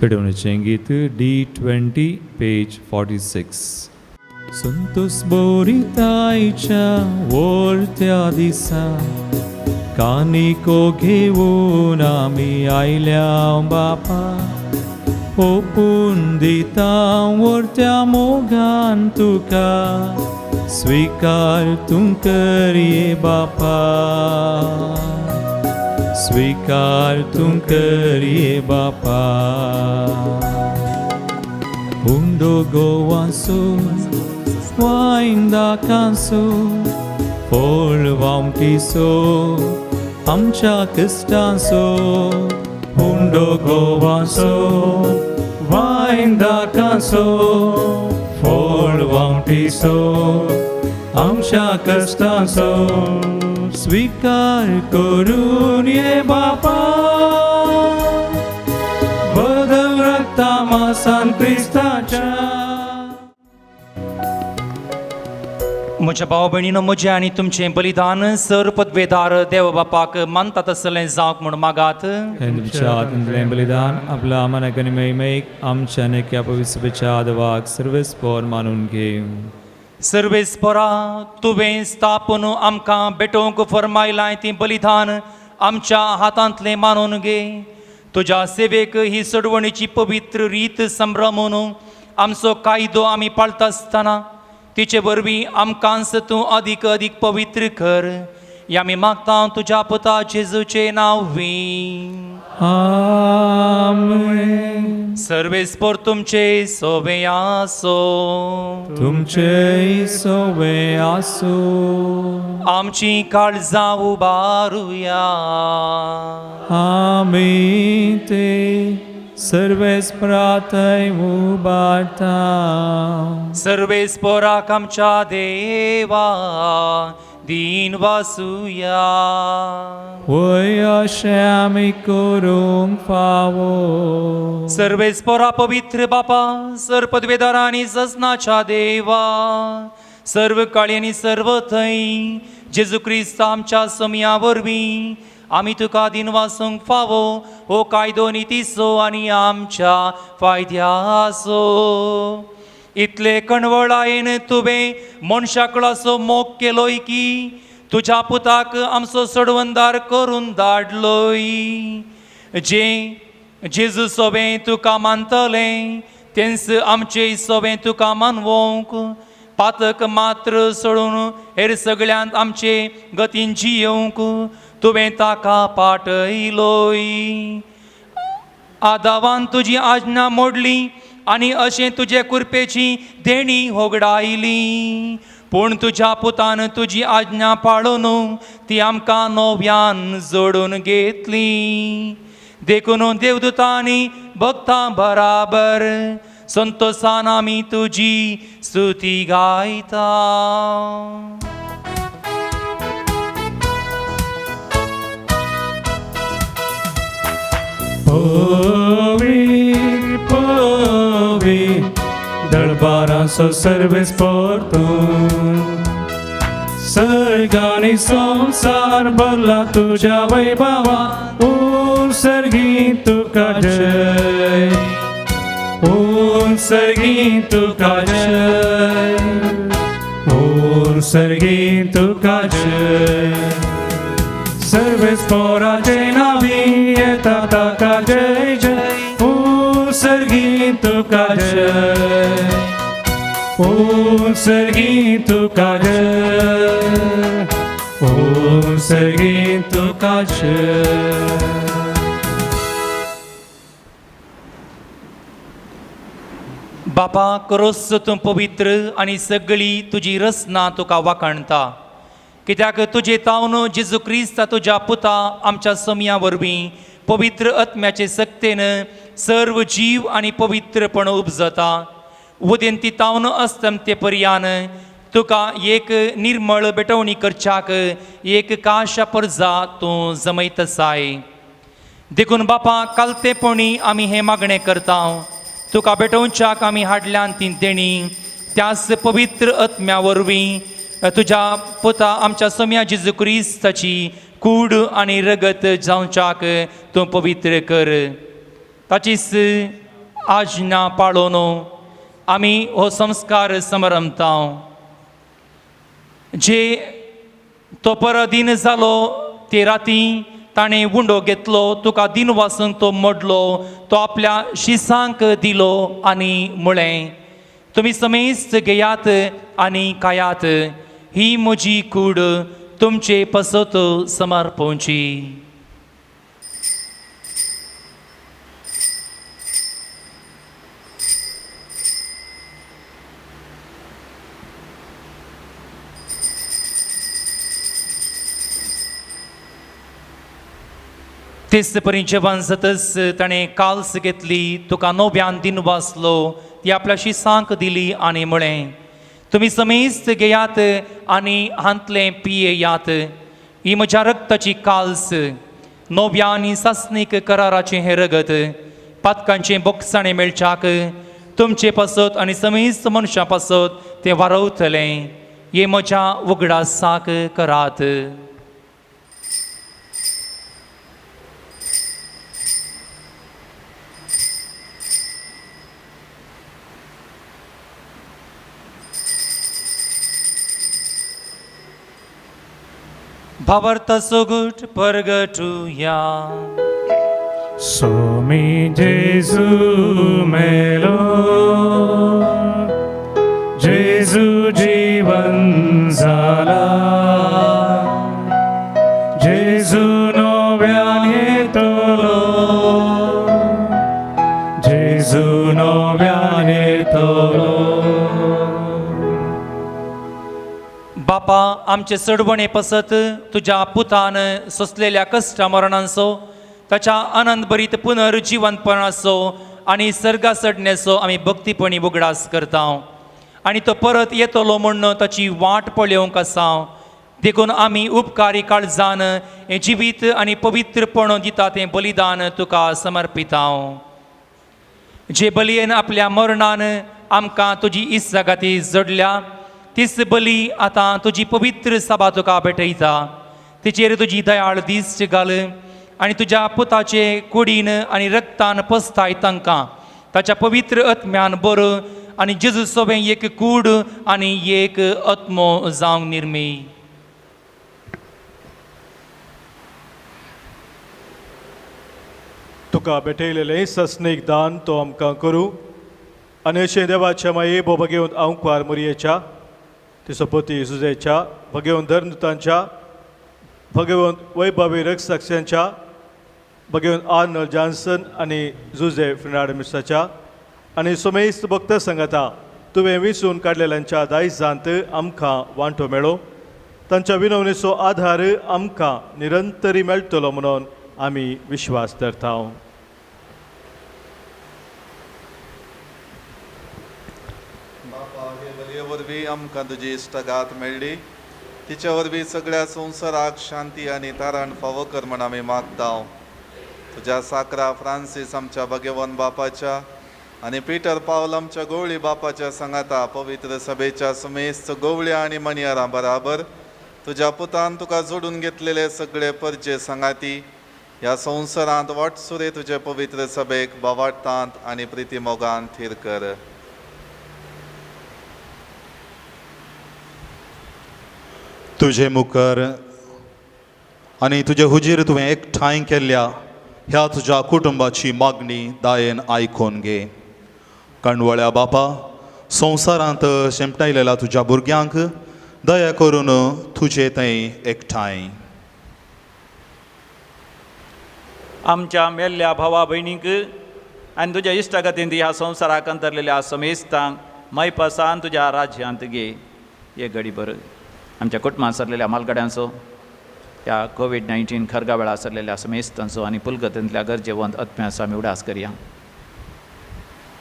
पेटवणेचें गीत D20 page 46. संतोष बोरितायच्या वोरत्या दिसा कानिको घेवन आमी आयल्या बापा, ओपून दिता वोरत्या मोगान तुका, स्वीकार तूं करये बापा, स्वीकार तूं करये बापा. उंडो गोवासो वायन दाकांसो फोळ वामटीसो आमच्या क्रिस्तांसो, उंडो गोवासो वायन दाकांसो फोळ वामटीसो आमच्या क्रिस्तांसो, स्वीकार करून ये बापा, बदल रक्ता मासान क्रिस्ताच्या. म्हज्या भाव भयणीनो, म्हजें आनी तुमचें बलिदान सर पदवेदार देव बापाक मानता तसलें जावंक म्हूण मागात. हें तुमच्या हातांतलें बलिदान आपल्या मनाक आनी महिमेक आमच्या नेक्या पवित्रपेच्या आदवाक सर्वेस्पोर मानून घे. सर्वेस्पोरा, तुवें स्थापून आमकां भेटोवंक फर्मायलां ती बलिदान आमच्या हातांतलें मानून घे. तुज्या सेवेक ही सोडवणीची पवित्र रीत संभ्रमून आमचो कायदो आमी पाळटा आसतना तिचे वरवीं आमकांच तूं अदीक अदीक पवित्र कर. या आमी मागता तुज्या पुता जेजूचे नांवी. आमेन. सर्वेस्पोर तुमचे सोवे आसो, तुमचे सोवे आसो. आमची काळजां उबारुया. आमी ते सर्वेस्पराथंय उबारता. सर्वेस्पोराक आमच्या देवा दीन वासुया. वय अशें आमी करूंक फावो. सर्वेस्पोरा पवित्र बापा, सर पदवेदारा आनी सजनाच्या देवा, सर्व काळी आनी सर्व थंय जेजू क्रिस्त आमच्या समया वरवीं आमी तुका दिनवासूंक फावो हो कायदो नितीचो आनी आमच्या फायद्याचो. इतले कणवळायेन तुवें मनशाकडाचो मोग केलोय की तुज्या पुताक आमचो सोडवणदार करून धाडलोय. जे जेजू सोबें तुका मानतलें तेंच आमचे सोबें तुका मानवोंक, पातक मात्र सोडून हेर सगळ्यांत आमचे गतीन जियोवंक तुवें ताका पाटयलोय. आदावान तुजी आज्ञा मोडली आनी अशें तुजे कुरपेची देणी होगडायली, पूण तुज्या पुतान तुजी आज्ञा पाळून ती आमकां नव्यान जोडून घेतली. देखून देवदूतांनी भक्तां बराबर संतोसान आमी तुजी स्तुती गायता. पवी पवी दरबाराचो सर्वेस परतून, सर्गानी संवसार भरला तुज्या वैभवा, सर्गी तुका जय, सर्गी तुका जय, सर्गी तुका जय. सर्वेस पोराचे नावी येता ताका जय जय, सर्गी तुका जय, सर्गी तुका जय, सर्गी तुका जय. बापा क्रोस तूं पवित्र आनी सगळी तुजी रचना तुका वाखाणता, कित्याक तुजे तावन जेजू क्रिस्त तुज्या पुता आमच्या समया वरवीं पवित्र आत्म्याचे सक्तेन सर्व जीव आनी पवित्रपण उपजता. उदेंती तावन अस्तमते पर्यान तुका एक निर्मळ भेटवणी करच्याक एक काशा परजा तूं जमयत आसाय. देखून बापा कालतेपणी आमी हें मागणें करता, तुका भेटोवच्याक आमी हाडल्यान ती देणी त्याच पवित्र आत्म्या वरवीं तुज्या पुता आमच्या सोम्या जेजू क्रिस्ताची कूड आनी रगत जावच्याक तूं पवित्र कर. ताचीच आज्ञा पाळोन आमी हो संस्कार समरमता. जे तो परदीन जालो ते राती ताणें उंडो घेतलो, तुका दिन वासूंक तो मोडलो, तो आपल्या शिसांक दिलो आनी म्हळें, तुमी समेस्त घेयात आनी खायात, ही म्हजी कूड तुमचे पसत समर्पोवची. तेच परी जेवण जातच ताणें काल्स घेतली, तुका नव्यान दिन वाचलो, ती आपल्या शिसांक दिली आनी म्हळें, तुमी समेस्त घेयात आनी हांतलें पियेयात, ही म्हज्या रक्ताची काल्स, नव्या आनी सासणीक कराराचें हें रगत, पातकांचें बोगसाणें मेळच्याक तुमचे पासत आनी समेस्त मनशां पासत तें वारवतलें. हे म्हज्या उगडासाक करात. भावार्थ सोगूट परगटुया. स्वामी जेजू मेलो, जेजू जीवन जाला, जेजू नव्यान येतलो, जेजू नव्यान येतलो. बापा आमचे सडवणे पसत तुज्या पुतान सोंसलेल्या कश्टा मरणांचो, ताच्या आनंद भरीत पुनर्जिवनपणाचो आनी सर्गा चडण्याचो आमी भक्तीपणी उगडास करता आनी तो परत येतलो म्हूण ताची वाट पळोवंक आसा. देखून आमी उपकारी काळजान हें जिवीत आनी पवित्रपण दिता तें बलिदान तुका समर्पिता. जे बलयेन आपल्या मरणान आमकां तुजी इस्सागाती जोडल्या तीच बली आतां तुजी पवित्र सभा तुका भेटयता. तिचेर तुजी दयाळ दिश्ट घाल आनी तुज्या पुताचे कुडीन आनी रक्तान पसताय तांकां ताच्या पवित्र आत्म्यान बरो आनी जेजू सोबें एक कूड आनी एक आत्मो जावंक निर्मी. तुका भेटयलेलें सस्नीक दान तो आमकां करूं आनी अशें देवाच्या माये भोगेवन आंकवार मुरयेच्या तिसोपती जुजेच्या भगेवन धर्मदूतांच्या भगवंत वैभवी रक्षांच्या भगवंत आर्नल्ड जॉन्सन आनी जुजे फ्रिनाड मिसाच्या आनी सोमेस्त भक्त संगता तुवें विसून काडलेल्यांच्या दायजांत आमकां वांटो मेळो तांच्या विनवणेचो आधार आमकां निरंतरी मेळटलो म्हणून आमी विश्वास धरता. बापा हे बलये वरवीं आमकां तुजी इश्टागात मेळ्ळी तिचे वरवीं सगळ्या संवसाराक शांती आनी तारण फावो कर म्हण आमी मागता. तुज्या साकरा फ्रांसीस आमच्या भगेवन बापाच्या आनी पीटर पावल आमच्या गवळी बापाच्या सांगाता पवित्र सभेच्या सुमेस्त गवळ्या आनी मणयारां बराबर तुज्या पुतान तुका जोडून घेतलेले सगळे परजे सांगाती ह्या संवसारांत वाटसुरे तुजे पवित्र सभेक बावाटांत आनी प्रितीमोगान थीर कर. तुजे मुखार आनी तुजे हुजीर तुवें एकठांय केल्ल्या ह्या तुज्या कुटुंबाची मागणी दायेन आयकून घे. कांडवळ्या बापा संवसारांत शेंपटायलेल्या तुज्या भुरग्यांक दया करून तुजे थंय एकठांय. आमच्या मेल्ल्या भावा भयणींक आनी तुज्या इश्टागतीन ह्या संवसाराक अंतरलेल्या समेस्तांक मैपासान तुज्या राज्यांत घे. हे घडीभर आमच्या कुटुंबांत सरलेल्या मालगड्यांचो ह्या कोवीड-19 खरगा वेळार सरलेल्या समेस्तांचो आनी पुलगतींतल्या गरजेवंत आत्म्याचो आमी उडास करया.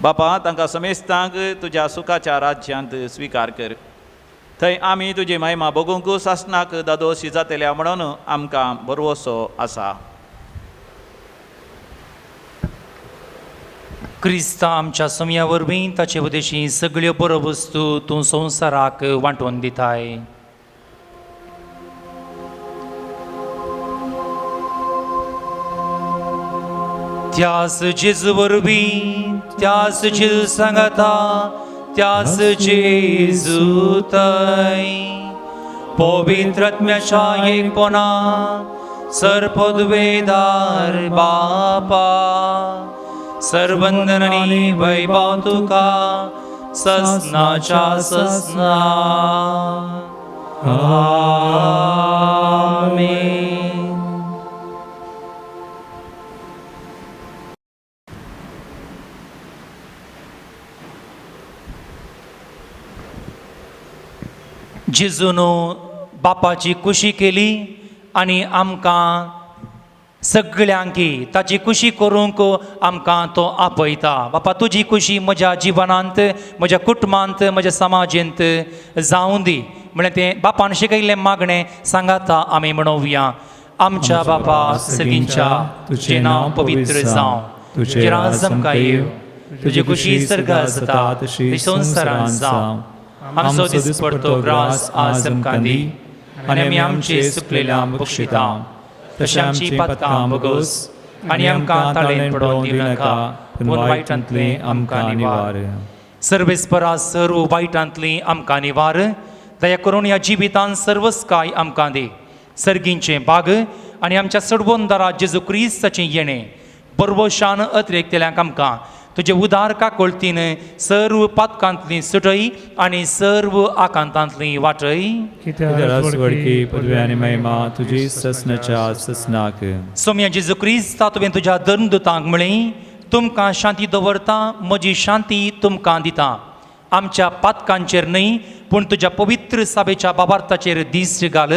बापा तांकां समेस्तांक तुज्या सुखाच्या राज्यांत स्विकार कर. थंय आमी तुजी महिमा भोगूंक सासणाक दादोशी जातल्या म्हणून आमकां भरवसो आसा. क्रिस्ता आमच्या सोमया वरवीं ताचे उदेशी सगळ्यो बरो वस्तू तूं संवसाराक वांटून दिताय. त्यास जेजू वरवीं त्यास जेजू सांगाता त्यास जेजू थंय पवित्र आत्म्याच्या एकपणा सर्पदवेदार बापा सर्वंदन आनी वैभव तुका ससनाच्या ससना. आमेन. जेजून बापाची कुशी केली आनी आमकां सगळ्यांकी ताची कुशी करूंक आमकां तो आपयता. बापा तुजी कुशी म्हज्या जिवनांत म्हज्या कुटुंबांत म्हज्या समाजेंत जावं दी म्हळ्यार तें बापान शिकयल्लें मागणें सांगाता आमी म्हणोवया. आमच्या बापा सगींच्या तुजें नांव पवित्र जावं, तुजें राज आमकां येवं, तुजी कुशी सर्गांत जाता तशी संवसारांत जावं. आमचो दिसपडतो ग्रास आज आमकां दी आनी आमी आमचे सुकलेल्या बक्षिता तशें आमची पातकां भोगोस आनी आमकां ताळेन पडोवन दिवनाका पूण वायटांतलें आमकां निवार. सर्वेस्परा सर्व वायटांतलीं आमकां निवार. दया करून ह्या जिवितान सर्वच काय आमकां दी. सर्गींचें बाग आनी आमच्या सडवोंदारा जेजू क्रिस्ताचें येणें बरवशान अतिरेकतल्यांक आमकां तुजे उदार काकोळतीन सर्व पातकांतली सुटय आनी सर्व आकांतांतली वाटय. पदवी आनी महिमा तुजी ससनाच्या ससनाक. सोम्या जेजू क्रिस्ता तुवें तुज्या धर्मदूतांक म्हळें तुमकां शांती दवरता म्हजी शांती तुमकां दिता. आमच्या पातकांचेर न्हय पूण तुज्या पवित्र साबेच्या बाबार्थाचेर दीस घाल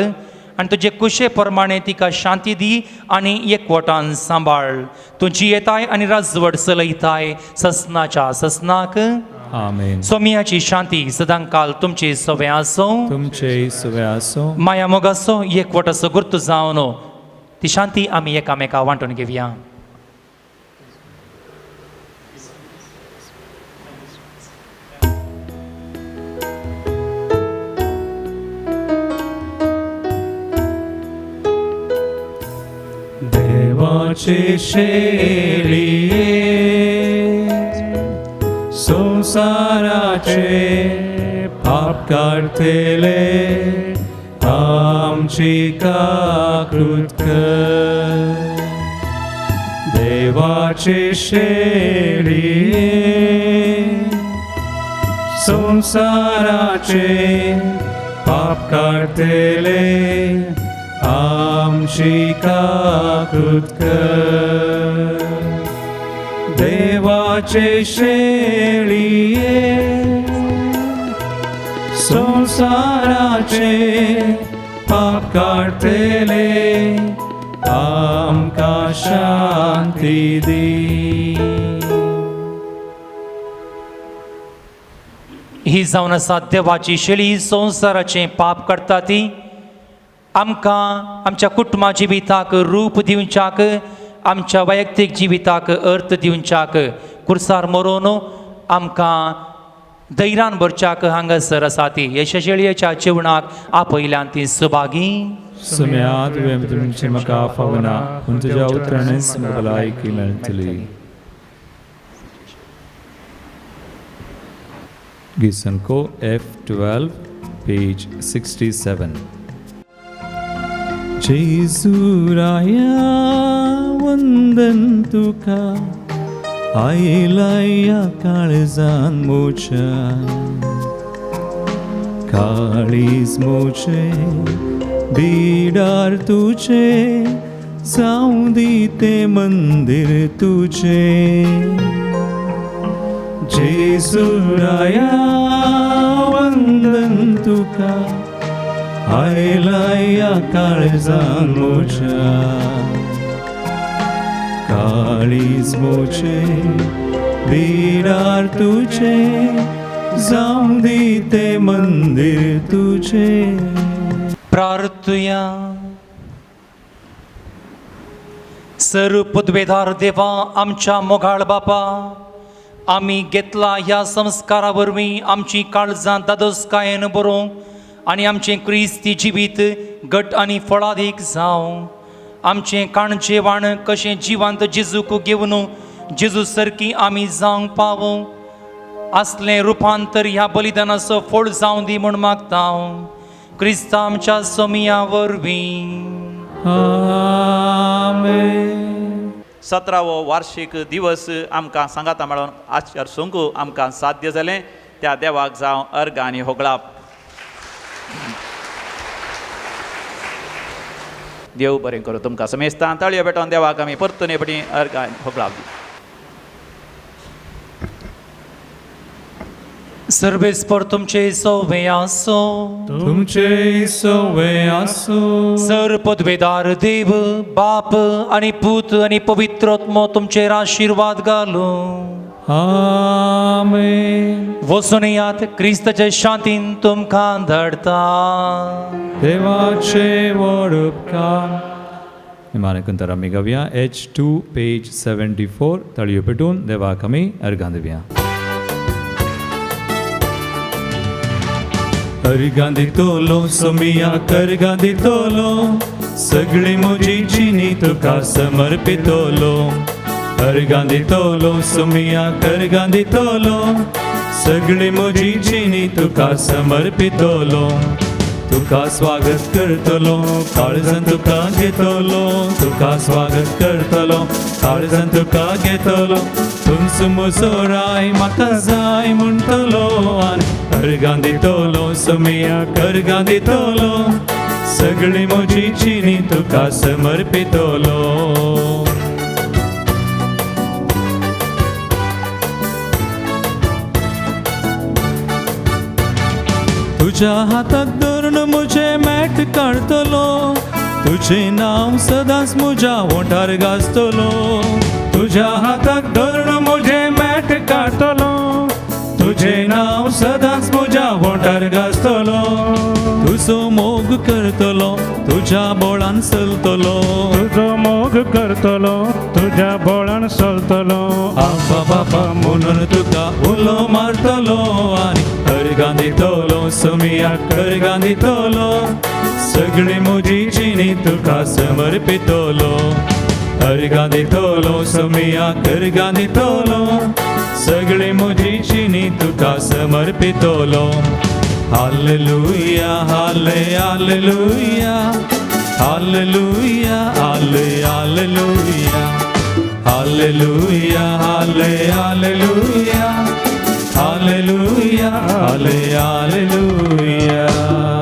आनी तुजे कुशे प्रमाणे तिका शांती दी आनी एकवटान सांबाळ. तूं जियेताय आनी राजवट चलयताय ससनाच्या ससनाक. आमेन. सोमियाची शांती सदांकाल तुमचे सवे आसूं, तुमचे सवे आसूं. माया मोगाचो एकवटाचो गुर्त जावन ती शांती आमी एकामेका वांटून घेवया. देवाचे शेळये संवसाराचे पाप काडटले आमची काकूत कर. देवाचे शेळये संसाराचे पाप काडटले आमची काकूत कर. देवाचे शेळये संसाराचे पाप काडटले आमकां शांती दी. ही जावन आसा देवाची शेळी संवसाराचें पाप काडटा ती आमकां आमच्या कुटुंबा जिविताक रूप दिवच्याक, आमच्या वैयक्तीक जिविताक अर्थ दिवच्याक, कुर्सार मरोन आमकां धैर्यान भरच्याक हांगासर आसा ती. यश शेळयेच्या जेवणाक आपयल्यान ती सुभागी. सुम्या तुवें तुमचें म्हाका फावना पूण तुज्या उतरानच म्हाका भलायकी मेळटली. Gisanko F12, page 67. जेजू राया वंदन तुका आयलाया काळजान मोच्या काळीज मोचे बिडार तुझे जावं दी तें मंदीर तुझे. जेजू राया वंदन तुका आयलाया काळजान मोच्या काळीज मोचे बिडार तुझे जावं दी तें मंदीर तुझे. प्रार्थुया. सर पदवेदार देवा आमच्या मोगाळ बापा, आमी घेतला ह्या संस्कारा वरवीं आमची काळजां दादोसकायेन बरोवंक आनी आमचें क्रिस्ती जिवीत घट आनी फळादीक जावं. आमचें काणजेवाण कशें जिवांत जेजूक घेवन जेजू सारकी आमी जावंक पावूं असलें रुपांतर ह्या बलिदानाचो फळ जावं दी म्हूण मागता क्रिस्ता आमच्या सोमिया वरवीं. आमेन. 17वो वार्षिक दिवस आमकां सांगाता मेळोन आचार सुंकू आमकां साध्य जालें त्या देवाक जावं अर्घ आनी होगळाप. देव बरें करूं तुमकां समेस्तां. ताळयो पेटोवन देवाक आमी परतून एकपटी अर्घ आनी होगळाप दी. सर्वेस्पर तुमचे सोवे आसो, तुमचे सोवे आसो. सर पदवेदार देव बाप आनी पूत आनी पवित्र आत्मो तुमचेर आशिर्वाद घालूं. आमेन. वचून यात क्रिस्ताचे शांतीन तुमकां धाडटा. देवाचे व्हड उपकार. निमाणे कंतर आमी गावया H2 page 74. ताळयो पेटून देवाक आमी अर्घां दिवया. अर्घां दितलो सोमिया अर्घां दितलो सगळी म्हजी जिणी तुका समर्पितलो. अर्घां दितलो सोमिया अर्घां दितलो सगळी म्हजी जिणी तुका समर्पितलो. तुका स्वागत करतलो काळजान तुका घेतलो, तुका स्वागत करतलो काळजान तुका घेतलो. तुमचो म्हजो राय म्हाका जाय म्हणटलो आनी अर्घां दितलो सोमिया अर्घां दितलो सगळी म्हजी जिणी तुका समर्पितलो. तुज्या हाताक धरून म्हजें मॅट काडटलो, तुजें नांव सदांच म्हज्या ओंठार गाजतलो. तुज्या हाताक धरून म्हजें मॅट काडटलो, तुजें नांव सदांच म्हज्या ओंठार गाजतलो. तुजो मोग करतलो तुज्या बोळान चलतलो, तुजो मोग करतलो तुज्या बोळान चलतलो. आबा बाबा म्हणून तुका उलो मारतलो आनी अर्घां दितलो सोमिया अर्घां दितलो सगळी म्हजी जिणी तुका समर्पितलो. अर्घां दितलो सोमिया अर्घां दितलो सगळी म्हजी जिणी तुका समर्पितलो. हालेलुया हाले हालेलुया हालेलुया हाले hallelujah. Hallelujah, halle hallelujah, hallelujah, halle hallelujah.